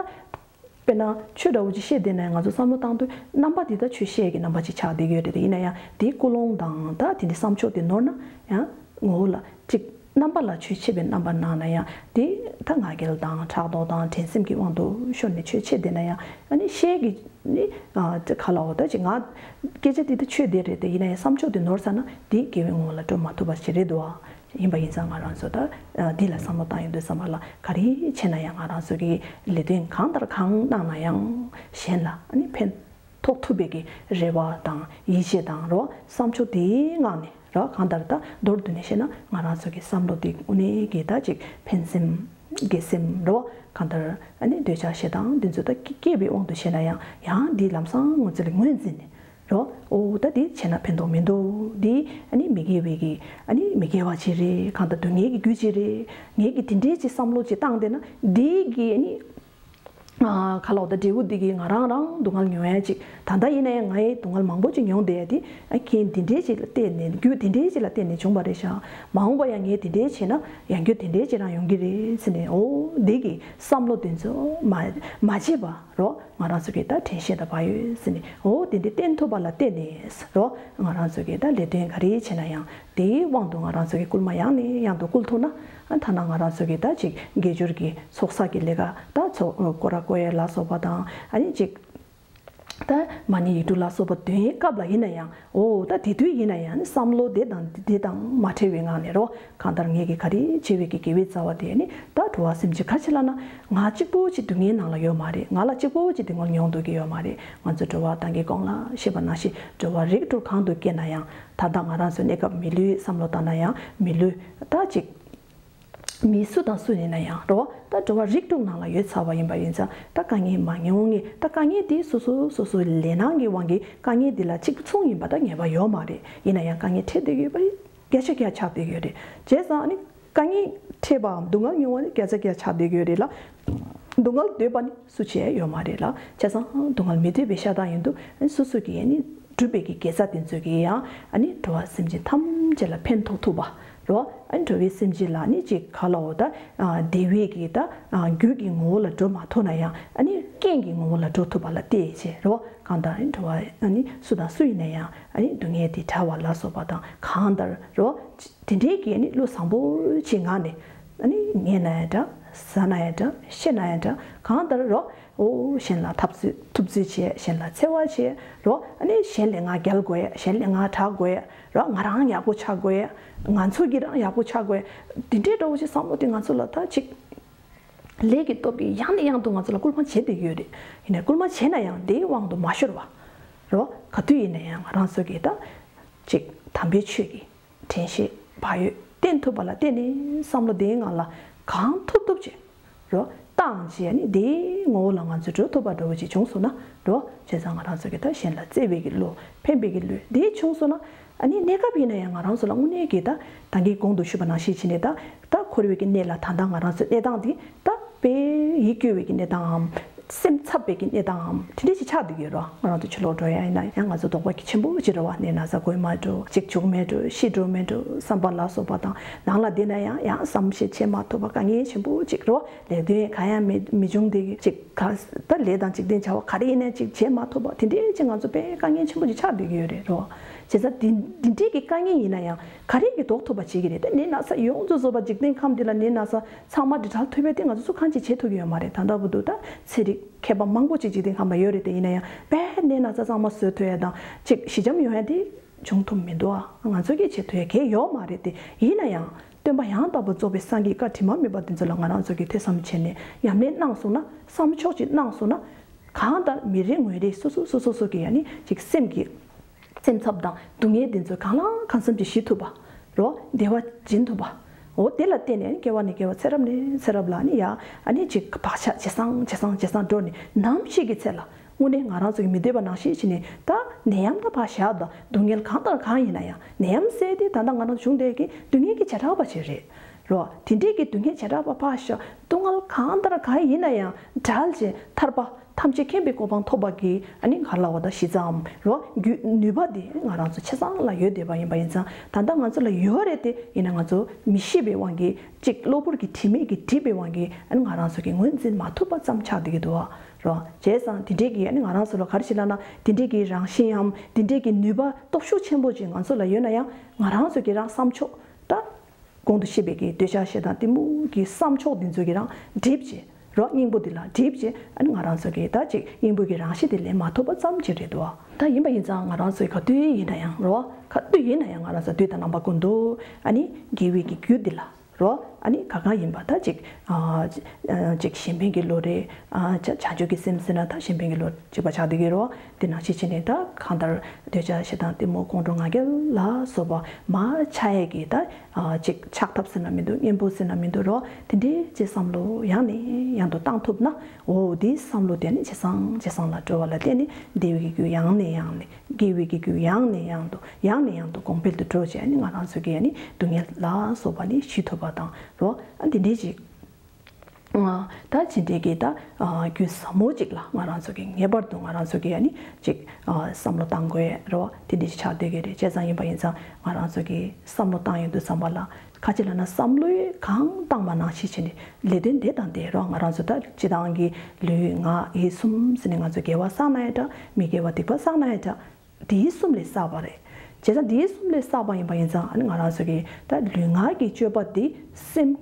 དཔེར་ན་ཆོས་འདྲ་བོ་ཅིག་བཤད་བསྡད་ན་ཡང་། ང་ཚོ་བསམ་བློ་བཏང་དུས་རྣམ་པ་འདི་ད་ཆོས་བཤད་ཀྱི་རྣམ་པ་ཅིག་ཆགས་བསྡད་ཀྱི་ཡོད་རེད་དེ། ཡིན་ན་ཡང་དེའི་ཀུན་སློང་དང་ད་དེ་འདྲའི་བསམ་ཕྱོགས་དེ་ནོར་ན་ཡང་། ངོ་བོ་ལ་ཅིག་རྣམ་པ་ལ་ཆོས་འཆད་པའི་རྣམ་པ་གནང་ན་ཡང་། དེ་ད་ང་རྒྱལ་དང་ཕྲག་དོག་དང་འགྲན་སེམས་ཀྱི་དབང་དུ་ཤོར་ནས་ཆོས་འཆད་བསྡད་ན་ཡང་། ཨ་ནི་ཤེས་ཀྱི་ནི་ཨ་ག་ལབ་དགོས། ད་ཅིག་ང་སྐད་ཆ་འདི་ད་ཆོས་འདི་རེད་དེ། ཡིན་ན་ཡང་བསམ་ཕྱོགས་འདི་ནོར་ཚར་ན་འདི་དགེ་བའི་ངོ་བོ་ལ་འགྲོ་མ་ཐུབ་པ་ཞིག་རེད་འདུག་ཨ། ཡིན་པ་ཡིན་ཙང་ང་རང་ཚོ་ད་ཨ་འདི་ལ་བསམ་བློ་བཏང་ཡོང་དུས་ཙམ་པ་ལ། ག་རེ་བྱས་ན་ཡང་ང་རང་ཚོ་གི་ལས་དོན་གང་ལྟར་གང་གནང་ན་ཡང་། གཞན་ལ་ཨ་ནི་ཕན་ཐོགས་ཐུབ་པའི་གི་རེ་བ་དང་ཡིད་ཆེས་དང་རོ། བསམ་ཕྱོགས་དེའི་ངང་ནས་རོ། གང་ལྟར་ད་མདོར་བསྡུས་ནས་བཤད་ན། ང་རང་ཚོ་གི་བསམ་བློ་དེ་དངོས་གནས་ཀྱི་ད་ཅིག་ཕན་སེམས་དགེ་སེམས་རོ། གང་ལྟར་ཨ་ནི་འདོད་ཆགས་ཞེ་སྡང་འདི་ཚོ་ད་སྐྱེ་སྐྱེས་པའི་དབང་དུ་བྱས་ན་ཡང་། ཡང་འདི་ལམ་སང་ངོས་འཛིན་ལ་ངོས་འཛིན་ནས་རོ། ཨོ་ད་འདི་བྱས་ན་ཕན་ཐོགས་མི་འདུག་འདི་ཨ་ནི་མི་དགེ་བའི་གི་ཨ་ནི་མི་དགེ་བ་ཅིག་རེད། གང་ལྟར་སྡུག་བསྔལ་གྱི་རྒྱུ་ཅིག་རེད། ངས་ཀྱི་དེ་འདྲའི་ཅིག་བསམ་བློ་ཅིག་བཏང་བསྡད་ན། འདི་གི་ཨ་ནི་ ཨ་ག་ལ་བ་ད་འབྲས་བུ་འདི་གིས་ང་རང་རང་སྡུག་བསྔལ་མྱོང་ཡ་ཅིག་ད་ལྟ་ཡིན་ན་ཡང་ངའི་སྡུག་བསྔལ་མང་པོ་ཅིག་མྱོང་བསྡད་ཡ་དེ་ཨ་རྐྱེན་འདི་འདྲའི་ཅིག་ལ་བརྟེན་ནས། རྒྱུ་འདི་འདྲའི་ཅིག་ལ་བརྟེན་ནས་བྱུང་བ་རེད་ཤག་མ་འོངས་པ་ཡང་ངས་འདི་འདྲའི་བྱས་ན་ཡང་རྒྱུ་འདི་འདྲའི་ཅིག་རང་ཡོང་གི་རེད་ཟེར་ནས། འོ་འདི་གི་བསམ་བློ་དེ་ཚོ་མ་མ་བརྗེད་པ་རོ། ང་རང་ཚོ་གིས་ད་དྲན་ཤེས་དང་བག་ཡོད་ཟེར་ནས། འོ་དེ་འདྲའི་བསྟེན་ཐུབ་པ་ལ་བརྟེན་ནས་རོ། ང་རང་ཚོ་གིས་ད་ལས་དོན་ག་རེ་བྱས་ན་ཡང་དེའི་དབང་དུ་ང་རང་ཚོ་གི་སྐུལ་མ་ཡང་ནས་ཡང་དུ་བསྐུལ་ཐུབ་ན། ཨ་ཐ་ན་ང་རང་ཚོ་གི་ད་ཅིག་དགེ་སྦྱོར་གྱི་ཚོགས་བསགས་ཀྱི་ལས་ཀ་ད་ཚོགས་སྐོར་ར་བསྐོར་ཡས་ལ་སོགས་པ་དང་། ཨ་ནི་ཅིག་ད་མ་ཎི་ཡིག་དྲུག་ལ་སོགས་པ་འདོན་ཡས་སྐབས་ལ་ཡིན་ན་ཡང་། འོ་ད་དེ་དུས་ཡིན་ན་ཡང་ནི་བསམ་བློ་དེ་དང་དེ་དང་མ་བྲལ་བའི་ངང་ནས་རོ། གང་ལྟར་ངེད་ཀྱིས་ག་རེ་བྱས་པའི་གི་དགེ་བའི་རྩ་བ་དེ་ནི་ད་འགྲོ་བ་སེམས་ཅན་ག་ཅི་ལབ་ན། ང་གཅིག་པོ་ཅིག་སྡུག་བསྔལ་ནང་ལ་ཡོད་མ་རེད། ང་ལ་གཅིག་པོ་ཅིག་སྡུག་བསྔལ་མྱོང་འདོད་ཀྱི་ཡོད་མ་རེད། ང་ཚོ་འགྲོ་བ་དང་གི་གོང་ལ་ཞེས་པ་ནང་བཞིན་འགྲོ་བ་རིགས་དྲུག་གང་དུ་སྐྱེས་ན་ཡང་། ད་ལྟ་ང་རང་ཚོ་གནས་སྐབས་མི་ལུས་བསམ་བློ་བཏང་ན་ཡང་མི་ལུས་ད་ཅིག་མི་སུ་དང་སུ་ཡིན་ན་ཡང་རོ། ད་འགྲོ་བ་རིགས་དྲུག་ནང་ལ་ཡོད་ཚར་བ་ཡིན་པ་ཡིན་ཙང་། ད་དཀའ་ངལ་མ་མྱོང་ངེས། ད་དཀའ་ངལ་དེ་སོ་སོ་སོ་སོའི་ལས་སྣང་གི་དབང་གིས་དཀའ་ངལ་དེ་ལ་གཅིག་པུ་མཚུངས་ཡིན་པ་ད་ངེས་པ་ཡོད་མ་རེད། ཡིན་ན་ཡང་དཀའ་ངལ་འཕྲད་བསྡད་ཡོད་པ་བརྒྱ་ཆ་བརྒྱ་ཆགས་བསྡད་ཡོད་རེད། བྱས་ཙང་ཨ་ནི་དཀའ་ངལ་འཕྲད་པའམ་སྡུག་བསྔལ་མྱོང་བ་ནི་བརྒྱ་ཆ་བརྒྱ་ཆགས་བསྡད་ཡོད་རེད་ལ། སྡུག་བསྔལ་འདོད་པ་ནི་སུ་བྱས་ཡོད་མ་རེད་ལ། བྱས་ཙང་སྡུག་བསྔལ་མི་འདོད་པའི་ཤ་སྟག་ཡིན་དུས་སོ་སོ་གིས་ནི་བསྒྲུབས་པའི་གི་དགེ་རྩ་དེ་ཚོ་གིས་ཡང་ཨ་ནི་འགྲོ་བ་སེམས་ཅན་ཐམས་ཅད་ལ་ཕན་ཐོགས་ཐུབ་པ་རོ། ཨ་ནི་འགྲོ་བའི་སེམས་ཅན་ལ་ནི་ཅིག་ག་ལ་འོ་ད་བདེ་བའི་གི་ད་རྒྱུ་གི་ངོ་བོ་ལ་འགྲོ་མ་ཐུབ་ན་ཡང་ཨ་ནི་རྐྱེན་གྱི་ངོ་བོ་ལ་འགྲོ་ཐུབ་པ་ལ་བལྟས་བྱས་རོ། གང་ལྟར་ཨ་ནི་འགྲོ་བ་ཨ་ནི་སུ་དང་སུ་ཡིན་ན་ཡང་ཨ་ནི་སྡུག་བསྔལ་དེ་བྲལ་བ་ལ་སོགས་པ་དང་། གང་ལྟར་རོ། དེ་འདྲའི་གི་ནི་བློ་བཟང་པོ་ཅིག་ངང་ནས་ཨ་ནི་ཉལ་ན་ཡང་འདྲ། ཟ་ན་ཡང་འདྲ། ཤི་ན་ཡང་འདྲ། གང་ལྟར་རོ། འོ་གཞན་ལ་ཐབས་ཚུལ་ཐུབ་ཚུལ་བྱས། གཞན་ལ་འཚེ་བ་བྱས་རོ། ཨ་ནི་གཞན་ལས་ང་རྒྱལ་དགོས་ཡ། གཞན་ལས་ང་དྲག་དགོས་ཡ་རོ། ང་རང་ཡག་པོ་ཆགས་དགོས་ཡ། ང་ཚོ་གི་རང་ཡག་པོ་ཆགས་དགོས་ཡ། དེ་འདྲའི་འདྲ་བོ་ཅིག་བསམ་བློ་དེ་ང་ཚོ་ལ་ད་ཅིག་ལས་ཀྱི་སྟོབས་ཀྱིས་ཡང་ནས་ཡང་དུ་ང་ཚོ་ལ་སྐུལ་མ་བྱེད་བསྡད་ཡོད་རེད། ཡིན་ནའི་སྐུལ་མ་བྱས་ན་ཡང་དེའི་དབང་དུ་མ་ཤོར་བ་རོ། ག་དུས་ཡིན་ན་ཡང་ང་རང་ཚོ་གིས་ད་ཅིག་དམ་པའི་ཆོས་ཀྱི་དྲན་ཤེས་བག་ཡོད་བསྟེན་ཐུབ་པ་ལ་བརྟེན་ནས་བསམ་བློ་དེའི་ངང་ལ་གང་ཐུབ་ཐུབ་ཅིག་རོ། བཏང་བྱས་ནི་དེའི་ངོ་བོ་ལ་ང་ཚོ་འགྲོ་ཐུབ་པ་འདྲ་བོ་ཅིག་བྱུང་སོང་ན་རོ། བྱས་ཙང་ང་རང་ཚོ་གི་ད་གཞན་ལ་བརྩེ་བའི་གི་བློ། ཕན་པའི་གི་བློ་དེ་བྱུང་སོང་ན། ཨ་ནི་གནས་སྐབས་ཡིན་ན་ཡང་ང་རང་ཚོ་ལ་དངོས་གནས་ཀྱི་ད་ད་གིན་གོང་དུ་ཞུས་པ་ནང་བཞིན་བྱས་ནས་ད་ད་འཁོར་བའི་གི་གནས་ལ་ད་ལྟ་ང་རང་ཚོའི་གནས་སྟངས་འདི་ད་དཔེ་ཡིད་སྐྱོ་བའི་གི་གནས་སྟངས་འམ། སེམས་འཚབ་པའི་གི་གནས་སྟངས་འམ། དེ་འདྲ་ཞིག་ཆགས་བསྡད་ཡོད་རོ། ང་རང་ཚོ་ཕྱི་ལོགས་འགྲོ་ཡ་ཡིན་ན་ཡང་ང་ཚོ་དོགས་པ་གི་ཆེན་པོ་ཅིག་རེད་བ། ནད་ན་ཚ་འགོས་མ་འགྲོ། གཅིག་བྱུང་མེད་འགྲོ། ཤི་འགྲོ་མེད་འགྲོ་བསམ་པ་ལ་སོགས་པ་དང་། ནང་ལ་བསྡད་ན་ཡང་ཡང་བསམ་ཤེས་བྱེད་མ་ཐུབ་པ་དཀའ་ངལ་ཆེན་པོ་ཅིག་རོ། ལས་དོན་གང་ཡང་མི་མི་འབྱུང་དེ་ཅིག་ག་ད་ལས་དང་འཇིག་རྟེན་བྱ་བ་ག་རེ་ཡིན་ནའི་ཅིག་བྱེད་མ་ཐུབ་པ་དེ་འདྲའི་ཅིག་ང་ཚོ་དཔེ་དཀའ་ངལ་ཆེན་པོ་ཅིག་ཆགས་བསྡད་ཀྱི་ཡོད་རེད་རོ། བྱས་ཙང་དེ་དེ་འདྲའི་གི་དཀའ་ངལ་ཡིན་ན་ཡང་ག་རེ་གི་ཟློག་ཐུབ་པ་བྱེད་ཀྱི་རེད། ད་ནད་ན་ཚ་ཡོངས་སུ་རྫོགས་པ་འཇིག་རྟེན་ཁམས་འདི་ལ་ནད་ན་ཚ་ཚང་མ་འདི་བྲལ་ཐུབ་པའི་དེ་ང་ཚོ་སུ་གང་ཅིག་བྱེད་ཐུབ་ཀྱི་ཡོད་མ་རེད། ད་ལྟ་བར་དུ་ད་ཚན་རིག་མཁས་པ་མང་པོ་ཅིག་འཇིག་རྟེན་ཁམས་ལ་ཡོད་རེད། དེ་ཡིན་ན་ཡང་དཔེ་ནད་ན་ཚ་ཚང་མ་བཟོད་ཐུབ་ཡ་དང་ཅིག་ཞི་འཇམ་ཡོང་ཡ་དེ་བྱུང་ཐུབ་མི་འདུག་ཨ། ང་ཚོ་གིས་བྱེད་ཐུབ་ཡ་གང་ཡང་ཡོད་མ་རེད་དེ། ཡིན་ན་ཡང་སྟོན་པ་ཡང་དག་པར་རྫོགས་པའི་སངས་རྒྱས་བཀའ་དྲི་མ་མེད་པ་དེ་ཚོ་ལ་ང་རང་ཚོ་གིས་ཐོས་བསམ་བྱས་ནས་ཉམས་ལེན་གནང་སོང་ན། བསམ་ཕྱོགས་ཅིག་གནང་སོང་ན། གང་ལྟར་མི་རེ་ངོ་རེ་སོ་སོ་སོ་སོ་སོ་གི་ཡ་ནི་ཅིག་སེམས་ཀྱི་སེམས་འཚབ་དང་སྡུག་བསྔལ་དེ་ཚོ་གང་ལ་གང་འཚམ་ཅིག་ཞི་ཐུབ་པ་རོ། བདེ་བ་སྦྱིན་ཐུབ་པ། འོ་དེ་ལ་བརྟེན་ནས་སྐྱེ་བ་ནས་སྐྱེ་བ་ཚེ་རབས་ནས་ཚེ་རབས་ལ་ནི་ཡ་ཨ་ནི་ཅིག་བག་ཆགས་ཇེ་བཟང་ཇེ་བཟང་ཇེ་བཟང་འགྲོ་ནས་ནམ་ཞིག་གི་ཚེ་ལ་དངོས་གནས་ང་རང་ཚོ་གི་མི་འདོད་པ་ནང་བཞིན་བྱས་ནས་ད་ནད་ཡམས་ད་ཕར་བཞག་དང་། སྡུག་བསྔལ་གང་ལྟར་གང་ཡིན་ན་ཡང་ནད་ཡམས་ཟེར་དེ་ད་ལྟ་ང་རང་ཚོ་བྱུང་བསྡད་ཀྱི་སྡུག་བསྔལ་གྱི་བྱེ་བྲག་པ་ཅིག་རེད་རོ། དེ་འདྲའི་གི་སྡུག་བསྔལ་བྱེ་བྲག་པ་ཕར་བཞག་སྡུག་བསྔལ་གང་ལྟར་གང་ཡིན་ན་ཡང་བྲལ་བྱས་ཐར་པ་ཐམས་ཅད་མཁྱེན་པའི་གོ་འཕང་ཐོབ་པ་གི་ཨ་ནི་ག་ལ་བ་ད་གཞི་རྩའམ་རོ། རྒྱུ་ནུས་པ་དེ་ང་རང་ཚོ་ཆ་ཚང་ལ་ཡོད་བསྡད་པ་ཡིན་པ་ཡིན་ཙང་། ད་ལྟ་ང་ཚོ་ལ་ཡོད་རེད་དེ། ཡིན་ན་ང་ཚོ་མི་ཤེས་པའི་དབང་གིས་ཅིག་གློ་བུར་གྱི་དྲི་མས་ཀྱིས་བསྒྲིབས་པའི་དབང་གིས་ཨ་ནི་ང་རང་ཚོ་གིས་ངོས་འཛིན་མ་ཐུབ་པ་ཙམ་ཆགས་བསྡད་ཀྱི་འདུག་བ་རོ། བྱས་ཙང་དེ་འདྲའི་གི་ཨ་ནི་ང་རང་ཚོ་ལ་ག་རེ་ཞིག་ལབ་ན། དེ་འདྲའི་གི་རང་བཞིན་ཡང་དེ་འདྲའི་གི་ནུས་པ་སྟོབས་ཤུགས་ཆེན་པོ་ཅིག་ང་ཚོ་ལ་ཡོད་ན་ཡང་། ང་རང་ཚོ་གི་རང་བསམ་ཕྱོགས་ད་གོང་དུ་བཤད་པའི་གི་འདོད་ཆགས་ཞེ་སྡང་གཏི་མུག་གི་བསམ་ཕྱོགས་འདི་ཚོ་གི་རང་བསྒྲིབས་བྱས་རོ། སྙིང་པོ་འདི་ལ་བསྒྲིབས་བྱས། ཨ་ནི་ང་རང་ཚོ་གི་ད་ཅིག་སྙིང་པོ་གི་རང་གཤིས་དེ་ལེན་མ་ཐུབ་པ་ཙམ་ཅིག་རེད་འདུག་བ། ད་ཡིན་པ་ཡིན་ཙང་ང་རང་ཚོའི་ག་དུས་ཡིན་ན་ཡང་རོ། ག་དུས་ཡིན་ན་ཡང་ང་རང་ཚོ་དུས་དང་རྣམ་པ་ཀུན་ཏུ་ཨ་ནི་དགེ་བའི་གི་རྒྱུ་འདི་ལ་རོ། ཨ་ནི་ག་ག་ཡིན་པ་ད་ཅིག་ཨ་ཅིག་གཞན་ཕན་གྱི་བློ་རེད། ཨ་བྱ་བྱང་ཆུབ་ཀྱི་སེམས་ཟེར་ན་ད་གཞན་ཕན་གྱི་བློ་གཅིག་པ་ཆགས་བསྡད་ཀྱི་རོ། དེ་ནང་བཞིན་བྱས་ནས་ད་གང་ལྟར་འདོད་ཆགས་ཞེ་སྡང་གཏི་མུག་ཁོང་ཁྲོ་ང་རྒྱལ་ལ་སོགས་པ་མར་ཆགས་ཡས་ཀྱི་ད་ཨ་ཅིག་ཆགས་ཐབས་ཟེར་ན་མི་འདུག་གཉེན་པོ་ཟེར་ན་མི་འདུག་རོ། དེ་འདྲའི་ཅིག་བསམ་བློ་ཡང་ནས་ཡང་དུ་བཏང་ཐུབ་ན། འོ་དེའི་བསམ་བློ་དེ་ནི་ཇེ་བཟང་ཇེ་བཟང་ལ་འགྲོ་བ་ལ་བརྟེན་ནས་བདེ་བའི་གི་རྒྱུ་ཡང་ནས་ཡང་ནས། དགེ་བའི་གི་རྒྱུ་ཡང་ནས་ཡང་དུ་ཡང་ནས་ཡང་དུ་གོང་འཕེལ་དུ་འགྲོ་བྱས་ནས་ང་རང་ཚོ་གི་ཨ་ནི་སྡུག་བསྔལ་ལ་སོགས་པ་ནི་ཞི་ཐུབ་པ་དང་རོ། ཨ་འདི་འདྲའི་ཅིག་ ད་ཇི་འདྲའི་གི་ད་རྒྱུ་ཟབ་མོ་ཅིག་ལ་ང་རང་ཚོ་གི་ངེས་པར་དུ་ང་རང་ཚོ་གི་ཨ་ནི་ཅིག་བསམ་བློ་བཏང་དགོས་རེད་བ། དེ་འདྲ་ཞིག་ཆགས་བསྡད་ཀྱི་རེད། བྱས་ཙང་ཡིན་པ་ཡིན་ཙང་ང་རང་ཚོ་གི་བསམ་བློ་བཏང་ཡོང་དུས་ཙམ་པ་ལ་ཁ་ཅིག་ལབ་ན་བསམ་བློ་གང་བཏང་པ་ནང་བཞིན་བྱས་ནས་ལས་དོན་དེ་དང་དེ་རོ། ང་རང་ཚོ་ད་སྤྱི་བཏང་གི་ལུས་ངག་ཡིད་གསུམ་ཟེར་ནས་ང་ཚོ་དགེ་བ་བསགས་ན་ཡང་འདྲ། མི་དགེ་བ་སྡིག་པ་བསགས་ན་ཡང་འདྲ། དེའི་གསུམ་ལས་བསགས་པ་རེད། བྱས་ཙང་དེའི་གསུམ་ལས་བསགས་པ་ཡིན་པ་ཡིན་ཙང་ཨ་ནི་ང་རང་ཚོ་གི་ད་ལུས་ངག་གི་སྤྱོད་པ་དེ་སེམས་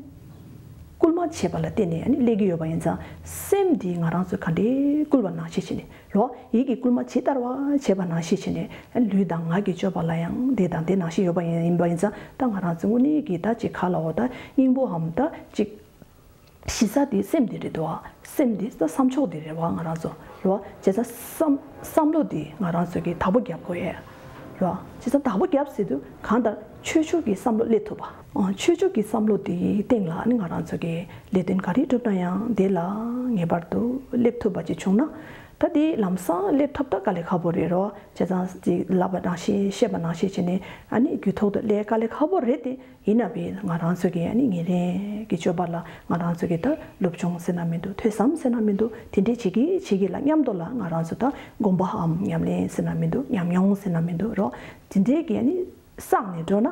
སྐུལ་མ་བྱེད་པ་ལ་བརྟེན་ནས་ཨ་ནི་སླེབས་ཀྱི་ཡོད་པ་ཡིན་ཙང་། སེམས་འདི་ང་རང་ཚོས་ག་འདྲའི་བསྐུལ་བ་ནང་བཞིན་བྱས་ནས་རོ། ཡིད་ཀྱི་བསྐུལ་མ་ཇི་ལྟར་བ་བྱས་པ་ནང་བཞིན་བྱས་ནས་ཨ་ནི་ལུས་དང་ངག་གི་སྤྱོད་པ་ལ་ཡང་དེ་དང་དེ་ནང་བཞིན་ཡོད་པ་ཡིན་ཡིན་པ་ཡིན་ཙང་། ད་ང་རང་ཚོ་དངོས་གནས་ཀྱི་ད་ཅིག་ག་ལབ་དགོས། ད་སྙིང་པོའམ་ད་ཅིག་གཞི་རྩ་དེ་སེམས་དེ་རེད་འདུག་བ། སེམས་དེ་ད་བསམ་ཕྱོགས་དེ་རེད་བ། ང་རང་ཚོ་རེད་བ། བྱས་ཙང་བསམ་བསམ་བློ་དེ་ང་རང་ཚོ་གིས་བདག་པོ་རྒྱབ་དགོས་ཡས་རེད་བ། བྱས་ཙང་བདག་པོ་རྒྱབ་ཟེར་དུས་གང་ལྟར་ཆོས་ཕྱོགས་ཀྱི་བསམ་བློ་སླེབས་ཐུབ་པ། ཨ། ཆོས་ཕྱོགས་ཀྱི་བསམ་བློ་དེའི་སྟེང་ལ་ནི་ང་རང་ཚོ་གིས་ལས་དོན་ག་རེ་བསྒྲུབ་ན་ཡང་དེ་ལ་ངེས་པར་དུ་སླེབས་ཐུབ་པ་ཅིག་བྱུང་ན། ད་དེ་ལམ་སང་སླེབས་ཐུབ་ད་དཀའ་ལས་ཁག་པོ་རེད་རོ། བྱས་ཙང་དེ་ལབ་པ་ནང་བཞིན་བཤད་པ་ནང་བཞིན་བྱས་ནས་ཨ་ནི་རྒྱུད་ཐོག་ཏུ་སླེབས་དཀའ་ལས་ཁག་པོ་རེད་དེ། ཡིན་ན་བས་ང་རང་ཚོ་གི་ཨ་ནི་ཉིན་རེ་གི་སྤྱོད་པ་ལ་ང་རང་ཚོ་གི་ད་སློབ་སྦྱོང་ཟེར་ན་མི་འདུག་ཐོས་བསམ་ཟེར་ན་མི་འདུག་དེ་འདྲས་བྱེད་ཀྱི་བྱེད་ཀྱི་ལ་མཉམ་དུ་ལ་ང་རང་ཚོ་ད་སྒོམ་པའམ་ཉམས་ལེན་ཟེར་ན་མི་འདུག་ཉམས་མྱོང་ཟེར་ན་མི་འདུག་རོ། དེ་འདྲས་ཀྱི་ཨ་ནི་བསགས་ནས་འགྲོ་ན་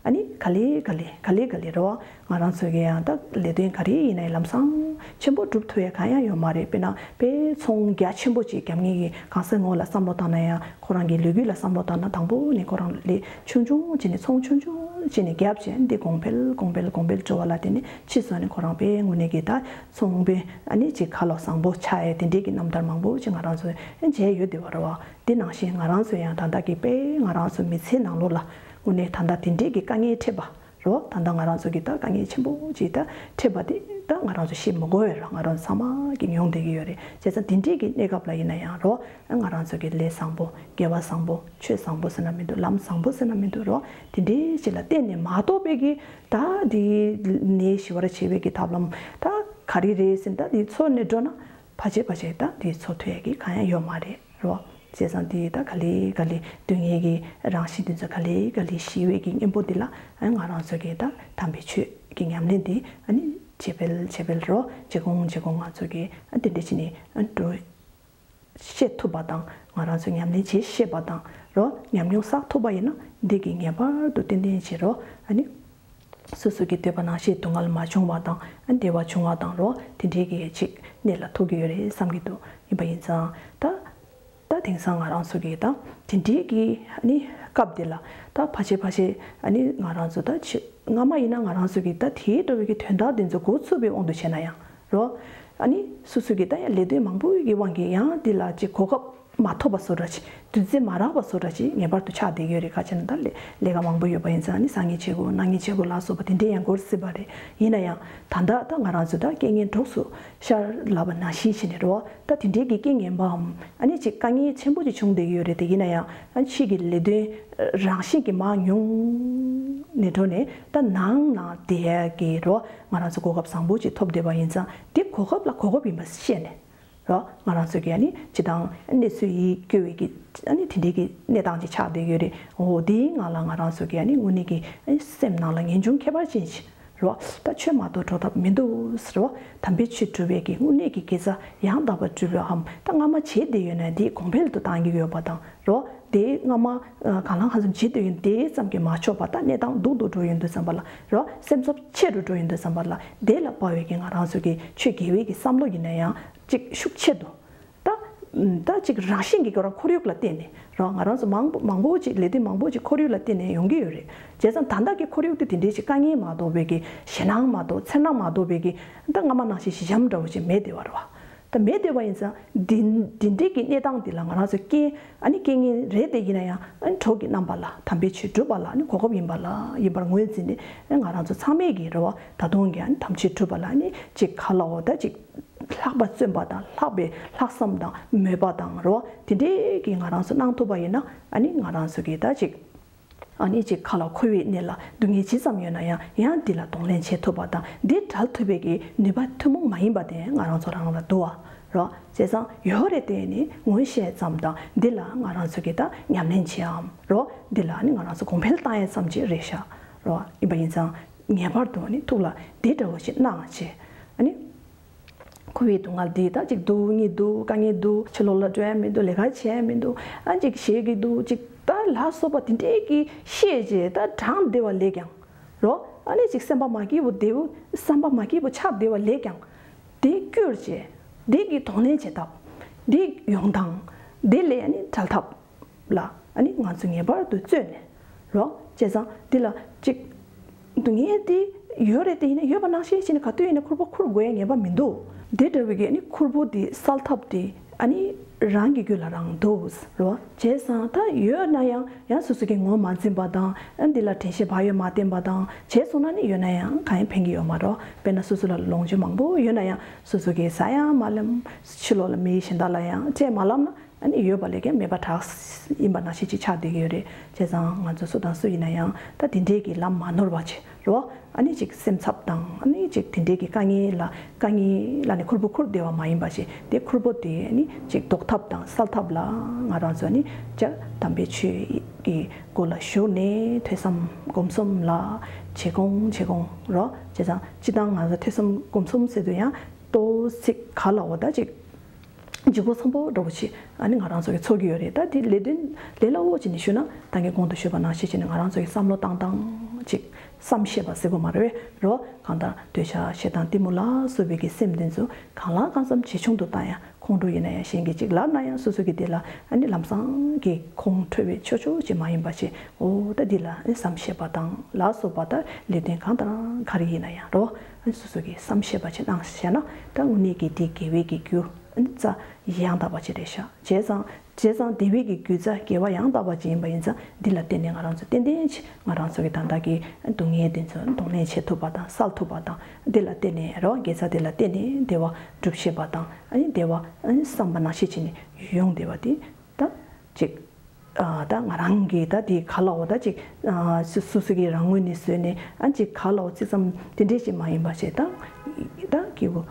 ཨ་ནི་ག་ལེ་ག་ལེ་ག་ལེ་ག་ལེ་རོ། ང་རང་ཚོ་གི་ཡང་ད་ལས་དོན་ག་རེ་ཡིན་ན་ཡང་ལམ་སང་ཆེན་པོ་སྒྲུབ་ཐུབ་ཡ་གང་ཡང་ཡོད་མ་རེད། དཔེར་ན་དཔེ་ཚོང་རྒྱ་ཆེན་པོ་ཅིག་རྒྱབ་མཁན་གྱི་གང་ཟག་ངོ་ལ་བསམ་བློ་བཏང་ན་ཡང་། ཁོ་རང་གི་ལོ་རྒྱུས་ལ་བསམ་བློ་བཏང་ན་དང་པོ་ནས་ཁོ་རང་ལས་ཆུང་ཆུང་བྱས་ནས་ཚོང་ཆུང་ཆུང་བྱས་ནས་བརྒྱབ་བྱས་འདི་གོང་འཕེལ་གོང་འཕེལ་གོང་འཕེལ་འགྲོ་བ་ལ་བརྟེན་ནས་ཕྱིས་སུ་ནས་ཁོ་རང་དཔེ་དངོས་གནས་ཀྱི་ད་ཚོང་དཔོན་ཨ་ནི་ཅིག་ཁ་ལོ་བཟང་པོ་ཆགས་ཡས་དེ་འདྲས་ཀྱི་རྣམ་ཐར་མང་པོ་ཅིག་ང་རང་ཚོ་མཇལ་ཡོད་བསྡད་པ་རེད་བ། འདི་ནང་བཞིན་ང་རང་ཚོ་ཡང་ད་ལྟ་གི་དཔེ་ང་རང་ཚོ་མི་ཚེའི་ནང་ལོགས་ལ་དངོས་གནས་ད་ལྟ་དེ་འདྲས་ཀྱི་དཀའ་ངལ་འཕྲད་པ་རེད་བ། ད་ལྟ་ང་རང་ཚོ་གི་ད་དཀའ་ངལ་ཆེན་པོ་ཅིག་ད་འཕྲད་པ་དེ་ད་ང་རང་ཚོ་བཤད་མི་དགོས་པའི་རང་ང་རང་ཚོ་ཚང་མ་གི་མྱོང་བསྡད་ཀྱི་ཡོད་རེད། བྱས་ཙང་དེ་འདྲས་ཀྱི་གནས་སྐབས་ལ་ཡིན་ན་ཡང་རེད་བ། ང་རང་ཚོ་གི་ལས་བཟང་པོ། དགེ་བ་བཟང་པོ། ཆོས་བཟང་པོ་ཟེར་ན་མི་འདུག་ལམ་བཟང་པོ་ཟེར་ན་མི་འདུག་རོ། དེ་འདྲའི་ཞིག་ལ་བརྟེན་ནས་མ་གཏོགས་པའི་གི་ད་དེ་ནད་ཞི་བར་བྱེད་པའི་གི་ཐབས་ལམ་ད་ག་རེ་རེད་ཟེར་ན། ད་དེ་འཚོ་ནས་འགྲོ་ན་ཕལ་ཆེར་ཕལ་ཆེར་ད་དེ་འཚོ་ཐུབ་ཡ་གི་གང་ཡང་ཡོད་མ་རེད་རོ། བྱས་ཙང་དེ་ད་ག་ལེ་ག་ལེ་སྡུག་བསྔལ་གི་རང་བཞིན་དེ་ཚོ་ག་ལེ་ག་ལེ་ཞི་བའི་གི་གཉེན་པོ་འདི་ལ་ང་རང་ཚོ་གི་ད་དམ་པའི་ཆོས་ཀྱི་ཉམས་ལེན་འདི་ཨ་ནི་ཇེ་འཕེལ་ཇེ་འཕེལ་རོ། ཇེ་གོང་ཇེ་གོང་ང་ཚོ་གི་དེ་འདྲ་བྱས་ནས་འགྲོ། ཤེས་ཐུབ་པ་དང་། ང་རང་ཚོ་ཉམས་ལེན་བྱེད་ཤེས་པ་དང་རོ། ཉམས་མྱོང་བསགས་ཐུབ་པ་ཡིན་ན་འདི་གི་ངེས་པར་དུ་ཏན་ཏན་བྱེད་རོ། ཨ་ནི་སོ་སོ་གི་འདོད་པ་ནང་བཞིན་སྡུག་བསྔལ་མ་བྱུང་བ་དང་བདེ་བ་བྱུང་བ་དང་རོ། དེ་འདྲའི་གི་ཅིག་གནས་ལ་ཐུག་གི་ཡོད་རེད་བསམ་གྱི་འདུག་ཡིན་པ་ཡིན་ཙང་ད་ད་དེང་སང་ང་རང་ཚོ་གི་ད་དེ་འདྲའི་གི་ཨ་ནི་སྐབས་འདི་ལ་ད་ཕལ་ཆེར་ཕལ་ཆེར་ཨ་ནི་ང་རང་ཚོ་ད་ཆེ་སྔ་མ་ཡིན་ན་ང་རང་ཚོ་གི་ད་དེའི་འགྲོ་བའི་གི་དོན་དག་འདི་ཚོ་འགོ་ཚུགས་པའི་དབང་དུ་བྱས་ན་ཡང་རོ། ཨ་ནི་སོ་སོ་གི་ད་ཡང་ལས་དོན་མང་པོ་གི་དབང་གིས་ཡང་འདི་ལ་ཅིག་གོ་སྐབས་མ་ཐོབ་པ་བཟོ་འདྲ་ཅིག་དུས་ཚོད་མ་རག་པ་བཟོ་འདྲ་ཅིག་ངེས་པར་དུ་ཆགས་བསྡད་ཀྱི་ཡོད་རེད། ག་ཅི་ན་ད་ལས་ལས་ཀ་མང་པོ་ཡོད་པ་ཡིན་ཙང་ཨ་ནི་ཟ་ངེས་བྱེད་དགོས་ན་ངེས་བྱེད་དགོས་ལ་སོགས་པ་དེ་འདྲས་ཡང་འགོར་སྲིད་པ་རེད། ཡིན་ན་ཡང་ད་ལྟ་ད་ང་རང་ཚོ་ད་རྐྱེན་ངན་གྲོགས་སུ་ཤར་ལབ་པ་ནང་བཞིན་བྱས་ནས་རོ། ད་དེ་འདྲས་ཀྱི་རྐྱེན་ངན་པའམ་ཨ་ནི་ཅིག་དཀའ་ངལ་ཆེན་པོ་ཅིག་བྱུང་བསྡད་ཀྱི་ཡོད་རེད་དེ། ཡིན་ན་ཡང་ཨ་ཕྱི་གི་ལས་དོན་རང་བཞིན་གྱིས་མར་ཉུང་ནས་འགྲོ་ནས་ད་ནང་ན་བསྡད་ཡ་གི་རོ། ང་རང་ཚོ་གོ་སྐབས་བཟང་པོ་ཅིག་ཐོབ་བསྡད་པ་ཡིན་ཙང་དེ་གོ་སྐབས་ལ་གོ་སྐབས་ཡིན་པ་ཤེས་ནས་རོ། ང་རང་ཚོ་གི་ཨ་ནི་སྤྱི་བཏང་གནས་ཚུལ་ཡིད་སྐྱོ་བའི་གི་ཨ་ནི་དེ་འདྲའི་གི་གནས་སྟངས་ཅིག་ཆགས་བསྡད་ཡོད་རེད། འོ་དེའི་ངང་ལ་ང་རང་ཚོ་གི་ཨ་ནི་དངོས་གནས་ཀྱི་ཨ་ནི་སེམས་ནང་ལ་ངེས་འབྱུང་ཁྱད་པར་ཅན་ཞིག་རོ། ད་ཆོས་མ་གཏོགས་འགྲོ་ཐབས་མི་འདུག་ཟེར་རོ། དམ་པའི་ཆོས་སྒྲུབ་པའི་གི་དངོས་གནས་ཀྱི་དགེ་རྩ་ཡང་དག་པར་སྒྲུབ་པའམ་ད་སྔ་མ་བྱས་བསྡད་ཡོད་ན་དེ་གོང་འཕེལ་དུ་བཏང་གི་ཡོད་པ་དང་རོ། དེ་སྔ་མ་གང་ལ་གང་འཚམ་བྱེད་འདོད་ཡོད་དེ་ཙམ་གྱིས་མ་ཆོག་པ། ད་གནས་སྟངས་སྡུག་ཏུ་འགྲོ་ཡོང་དུས་ཙམ་པ་ལ་རོ། སེམས་འཚབ་ཆེ་རུ་འགྲོ་ཡོང་དུས་ཙམ་པ་ལ་དེ་ལ་དཔག་པའི་གི་ང་རང་ཚོ་གི་ཆོས་དགེ་བའི་གི་བསམ་བློ་ཡིན་ན་ཡང་ཅིག་ཤུགས་ཆེ་དུ། ད་ད་ཅིག་རང་བཞིན་གྱི་ཁོ་རང་ཁོར་ཡུག་ལ་བརྟེན་ནས་རོ། ང་རང་ཚོ་མང་པོ་མང་པོ་ཅིག་ལས་དོན་མང་པོ་ཅིག་ཁོར་ཡུག་ལ་བརྟེན་ནས་ཡོང་གི་ཡོད་རེད། བྱས་ཙང་ད་ལྟ་གི་ཁོར་ཡུག་དེ་དེ་འདྲའི་ཅིག་དཀའ་ངལ་མ་གཏོགས་པའི་གི་ཞེད་སྣང་མ་གཏོགས་འཚེར་སྣང་མ་གཏོགས་པའི་གི་ད་སྔ་མ་ནང་བཞིན་ཞི་འཇམ་འདྲ་བོ་ཅིག་མེད་བསྡད་པ་རེད་བ། ད་མེད་བསྡད་པ་ཡིན་ཙང་འདི་འདི་འདྲའི་གི་གནས་སྟངས་འདི་ལ་ང་རང་ཚོ་རྐྱེན་ཨ་ནི་རྐྱེན་ངན་རེད་དེ། ཡིན་ན་ཡང་ཨ་ནི་གྲོགས་ཀྱི་རྣམ་པ་ལ་དམ་པའི་ཆོས་སྒྲུབ་པ་ལ་ཨ་ནི་གོ་སྐབས་ཡིན་པ་ལ་ཡིན་པར་ངོས་འཛིན་ནས་ཨ་ནི་ང་རང་ཚོ་ཚང་མས་གི་རེ་བ་ད་དུང་གི་ཨ་ནི་དམ་ཆོས་སྒྲུབ་པ་ལ་ཨ་ནི་ཅིག་ག་ལ་འོ་ད་ཅིག་ལྷག་པ་བརྩོན་པ་དང་ལྷག་པའི་ལྷག་བསམ་དང་མོས་པ་དང་རེ་བ་དེ་འདྲའི་གི་ང་རང་ཚོ་གནང་ཐུབ་པ་ཡིན་ན་ཨ་ནི་ང་རང་ཚོ་གི་ད་ཅིག་ཨ་ནི་ཅིག་ཁ་ལ་འཁོར་བའི་གནས་ལ་སྡུག་བསྔལ་ཇི་ཙམ་ཡོད་ན་ཡང་ཡང་འདི་ལ་གདོང་ལེན་བྱེད་ཐུབ་པ་དང་འདི་བྲལ་ཐུབ་པའི་གི་ནུས་པ་ཐུན་མོང་མ་ཡིན་པ་དེ་ང་རང་ཚོ་རང་ལ་འདུག་བ་རོ། བྱས་ཙང་ཡོད་རེད་དེ་ནི་ངོ་ཤེས་ཙམ་དང་འདི་ལ་ང་རང་ཚོ་གི་ད་ཉམས་ལེན་བྱེད་ཡའམ་རོ། འདི་ལ་ནི་ང་རང་ཚོ་གོང་འཕེལ་བཏང་ཡས་ཙམ་ཅིག་རེད་ཤག་རོ། ཡིན་པ་ཡིན་ཙང་ངེས་པར་དུ་ནི་ཐུགས་ལ་འདི་འདྲ་བོ་ཞིག་གནང་བྱས་ཨ་ནི། འཁོར་བའི་སྡུག་བསྔལ་འདི་ད་ཅིག་སྡུག་གཉིད་འདུག་དཀའ་ངལ་འདུག་ཕྱི་ལོགས་ལ་འགྲོ་ཡ་མི་འདུག་ལས་ཀ་བྱེད་ཡ་མི་འདུག་ཨ་ཅིག་ཞེད་ཀྱི་འདུག་ཅིག་ད་ལ་སོགས་པ་དེ་འདྲས་ཀྱི་ཤེས་བྱས་ད་གྲང་བདེ་བ་ལས་ཀྱང་རོ། ཨ་ནི་ཅིག་སེམས་པ་མ་སྐྱིད་པོ་བདེ་བོ་བསམ་པ་མ་སྐྱིད་པོ་ཆགས་བདེ་བ་ལས་ཀྱང་དེ་བསྐྱུར་བྱས་དེ་གི་གདོང་ལེན་བྱེད་ཐབས་དེ་ཡོང་སྟངས་དེ་ལས་ཨ་ནི་བྲལ་ཐབས། ལ་ཨ་ནི་ང་ཚོ་ངེས་པར་དུ་བརྩོན་ནས་རོ། བྱས་ཙང་འདི་ལ་གཅིག་སྡུག་བསྔལ་དེ་ཡོད་རེད་དེ་ཡིན་ན་ཡོད་པ་ནང་བཞིན་བྱས་ནས་ག་དུས་ཡིན་ན་ཁུར་པོ་ཁུར་དགོས་ཡ་ངེས་པ་མི་འདུག་དེ་འདྲ་བའི་གི་ཨ་ནི་ཁུར་པོ་དེ་སལ་ཐབས་དེ་ཨ་ནི་རང་གི་རྒྱུད་ལ་རང་འདུག་རོ། བྱས་ཙང་ད་ཡོད་ན་ཡང་ཡང་སོ་སོ་གི་ངོ་མ་འཛིན་པ་དང་ཨ་འདི་ལ་དྲན་ཤེས་བག་ཡོད་མ་བསྟེན་པ་དང་བྱས་སོང་ན་ནི་ཡོད་ན་ཡང་གང་ཡང་ཕན་གི་ཡོད་མ་རོ། དཔེར་ན་སོ་སོ་ལ་ལོངས་སྤྱོད་མང་པོ་ཡོད་ན་ཡང་སོ་སོ་གི་ཟ་ཡང་མ་ལེམ་ཕྱི་ལོགས་ལ་མི་གཞན་དག་ལ་ཡང་སྤྲད་མ་ལབ་ན། ཨ་ནི་ཡོད་པ་ལས་ཀྱང་མེད་པ་དྲག་ཡིན་པ་ནང་བཞིན་ཅིག་ཆགས་བསྡད་ཀྱི་ཡོད་རེད། བྱས་ཙང་ང་ཚོ་སུ་དང་སུ་ཡིན་ན་ཡང་ད་དེ་འདྲས་ཀྱི་ལམ་མ་ནོར་བ་བྱེད་རོགས། ཨ་ནི་ཅིག་སེམས་འཚབ་དང་ཨ་ནི་ཅིག་དེ་འདྲས་ཀྱི་དཀའ་ངལ་ལ་དཀའ་ངལ་ལ་ནི་ཁུར་པོ་ཁུར་བདེ་བ་མ་ཡིན་པ་ཞིག་དེ་ཁུར་པོ་དེ་ཨ་ནི་ཅིག་ལྡོག་ཐབས་དང་སལ་ཐབས་ལ་ང་རང་ཚོ་ཨ་ནི་ཅག་དམ་པའི་ཆོས་ཀྱི་སྒོ་ལ་ཞུགས་ནས་ཐོས་བསམ་སྒོམ་གསུམ་ལ་བྱེད་དགོངས་བྱེད་དགོངས་རོགས། བྱས་ཙང་སྤྱི་བཏང་ང་ཚོ་ཐོས་བསམ་སྒོམ་གསུམ་ཟེར་དུས་ཡང་ཏོག་ཙིག་ག་ལ་འོ་ད་ཅིག་ལྗིད་ཁོག་ཚ་པོ་འདྲ་པོ་ཅིག་ཨ་ནི་ང་རང་ཚོ་གི་ཚོར་གྱི་ཡོད་རེད། ད་དེ་ལས་དོན་ལས་སླ་བོ་ཅིག་ནས་ཞུས་ན་ད་ངས་གོང་དུ་ཞུས་པ་ནང་བཞིན་བྱས་ནས་ང་རང་ཚོ་གི་བསམ་བློ་བཏང་སྟངས་ཅིག་བསམ་ཤེས་པ་ཟེར་དགོས་མ་རེད་པས་རོ། གང་ལྟར་འདོད་ཆགས་ཞེ་སྡང་གཏི་མུག་ལ་སོགས་པའི་གི་སེམས་དེ་ཚོ་གང་ལ་གང་འཚམ་ཇེ་ཆུང་དུ་བཏང་ཡ། ཁོང་ཁྲོ་ཡིན་ན་ཡང་གཞན་གྱིས་ཅིག་ལབ་ན་ཡང་སོ་སོ་གི་དེ་ལ་ཨ་ནི་ལམ་སང་གི་ཁོང་ཁྲོ་བའི་ཆོ་ཆོ་ཅིག་མ་ཡིན་པ་ཅིག་འོ་ད་འདི་ལ་ཨ་ནི་བསམ་ཤེས་པ་དང་ལ་སོགས་པ་ད་ལས་དོན་གང་དང་ག་རེ་ཡིན་ན་ཡང་རོ། ཨ་ནི་སོ་སོ་གི་བསམ་ཤེས་པ་ཅིག་གནང་བཞག་ན་ད་དངོས་གནས་ཀྱི་དེ་དགེ་བའི་གི་རྒྱུ། རྩ་ཡང་དག་པ་ཅིག་རེད་ཤག་བྱས་ཙང་བྱས་ཙང་བདེ་བའི་གི་རྒྱུ་རྩ་དགེ་བ་ཡང་དག་པ་ཅིག་ཡིན་པ་ཡིན་ཙང་འདི་ལ་བརྟེན་ནས་ང་རང་ཚོ་ཏན་ཏན་ཅིག་ང་རང་ཚོ་གི་ད་ལྟ་གི་སྡུག་བསྔལ་དེ་ཚོ་གདོང་ལེན་བྱེད་ཐུབ་པ་དང་སེལ་ཐུབ་པ་དང་འདི་ལ་བརྟེན་ནས་རོ། དགེ་རྩ་འདི་ལ་བརྟེན་ནས་བདེ་བ་སྒྲུབ་ཤེས་པ་དང་ཨ་ནི་བདེ་བ་ཨ་ནི་བསམ་པ་ནང་བཞིན་བྱས་ནས་ཡོང་བདེ་བ་དེ་ད་ཅིག་ཨ་ད་ང་རང་གི་ད་དེ་ག་ལ་འོ་ད་ཅིག་ཨ་སོ་སོ་སོ་གི་རང་ངོས་ནས་བཟོས་ནས་ཨ་ཅིག་ག་ལ་འོ་ཅིག་ཙམ་དེ་འདྲས་ཅིག་མ་ཡིན་པ་ཞིག་ད་ད་སྐྱེ་བོ་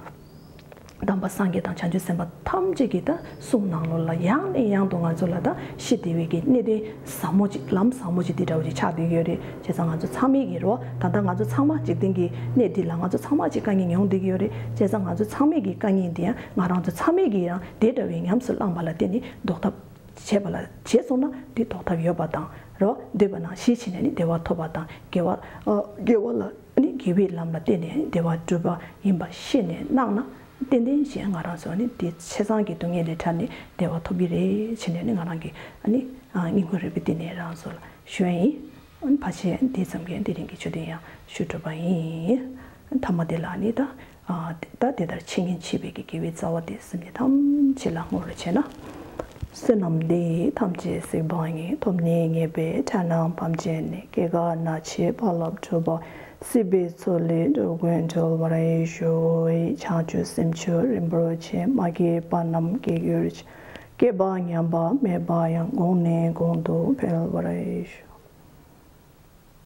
དམ་པ་སངས་རྒྱས་དང་བྱང་ཆུབ་སེམས་དཔའ་ཐམས་ཅད་ཀྱིས་ད་གསུང་ནང་ལོགས་ལ་ཡང་ནས་ཡང་དུ་ང་ཚོ་ལ་ད་ཤེས་བདེ་བའི་གི་གནད་དོན་ཟབ་མོ་ཅིག་ལམ་ཟབ་མོ་ཅིག་འདི་འདྲ་བོ་ཅིག་ཆགས་བསྡད་ཀྱི་ཡོད་རེད། བྱས་ཙང་ང་ཚོ་ཚང་མས་ཀྱི་རོ་ད་ལྟ་ང་ཚོ་ཚང་མ་འཇིག་རྟེན་གྱི་གནས་འདི་ལ་ང་ཚོ་ཚང་མ་ཅིག་དཀའ་ངལ་མྱོང་བསྡད་ཀྱི་ཡོད་རེད། བྱས་ཙང་ང་ཚོ་ཚང་མས་ཀྱི་དཀའ་ངལ་འདི་ཡང་ང་རང་ཚོ་ཚང་མས་ཀྱི་ཡང་དེ་འདྲ་བའི་ཉམས་སུ་བླངས་པ་ལ་བརྟེན་ནས་ཟློག་ཐབས་བྱས་པ་ལ་བྱས་སོང་ན་འདི་ཟློག་ཐབས་ཡོད་པ་དང་རོ། འདོད་པ་ནང་བཞིན་བྱས་ནས་ནི་བདེ་བ་ཐོབ་པ་དང་དགེ་བ་ཨ་དགེ་བ་ལ་ནི་དགེ་བའི་ལམ་ལ་བརྟེན་ནས་བདེ་བ་སྒྲུབ་པ་ཡིན་པ་ཤེས་ནས་གནང་ན་ཏན་ཏན་ཞིག་ང་རང་ཚོ་ནི་འདི་ཆེ་ཚང་གི་སྡུག་བསྔལ་ལས་ཐར་ནས་བདེ་བ་ཐོབ་ཀྱི་རེད་བྱས་ནས་ནི་ང་རང་གི་ཨ་ནི་ཨ་སྙིང་ཁུང་རུས་པའི་གཏིང་ནས་རང་ཚོ་ལ་ཞུ་ཡ་ཡིན། ཨ་ནི་ཕལ་ཆེར་འདི་ཙམ་གྱིས་འདི་རིང་གི་ཆོས་དོན་ཡང་ཞུ་གྲུབ་པ་ཡིན། ཐ་མ་དེ་ལ་ནི་ད་ཨ་ད་དེ་ལྟར་འཆད་ཉན་བྱེད་པའི་གི་དགེ་བའི་རྩ་བ་དེ་སེམས་ཅན་ཐམས་ཅད་ལ་བསྔོ་རུ་བྱས་ན། བསོད་ནམས་འདི་ཡིས་ཐམས་ཅད་གཟིགས་པ་ཉིད། ཐོབ་ནས་ཉེས་པའི་དགྲ་རྣམས་ཕམ་བྱས་ནས། སྐྱེ་རྒ་ན་འཆིའི་རྦ་རླབས་འཁྲུགས་པ། སྲིད་པའི་མཚོ་ལས་འགྲོ་ཀུན་སྒྲོལ་བར་ཤོག། བྱང་ཆུབ་སེམས་མཆོག་རིན་པོ་ཆེ། མ་སྐྱེས་པ་རྣམས་སྐྱེ་གྱུར་ཅིག། སྐྱེས་པ་ཉམས་པ་མེད་པ་ཡང་། གོང་ནས་གོང་དུ་འཕེལ་བར་ཤོག།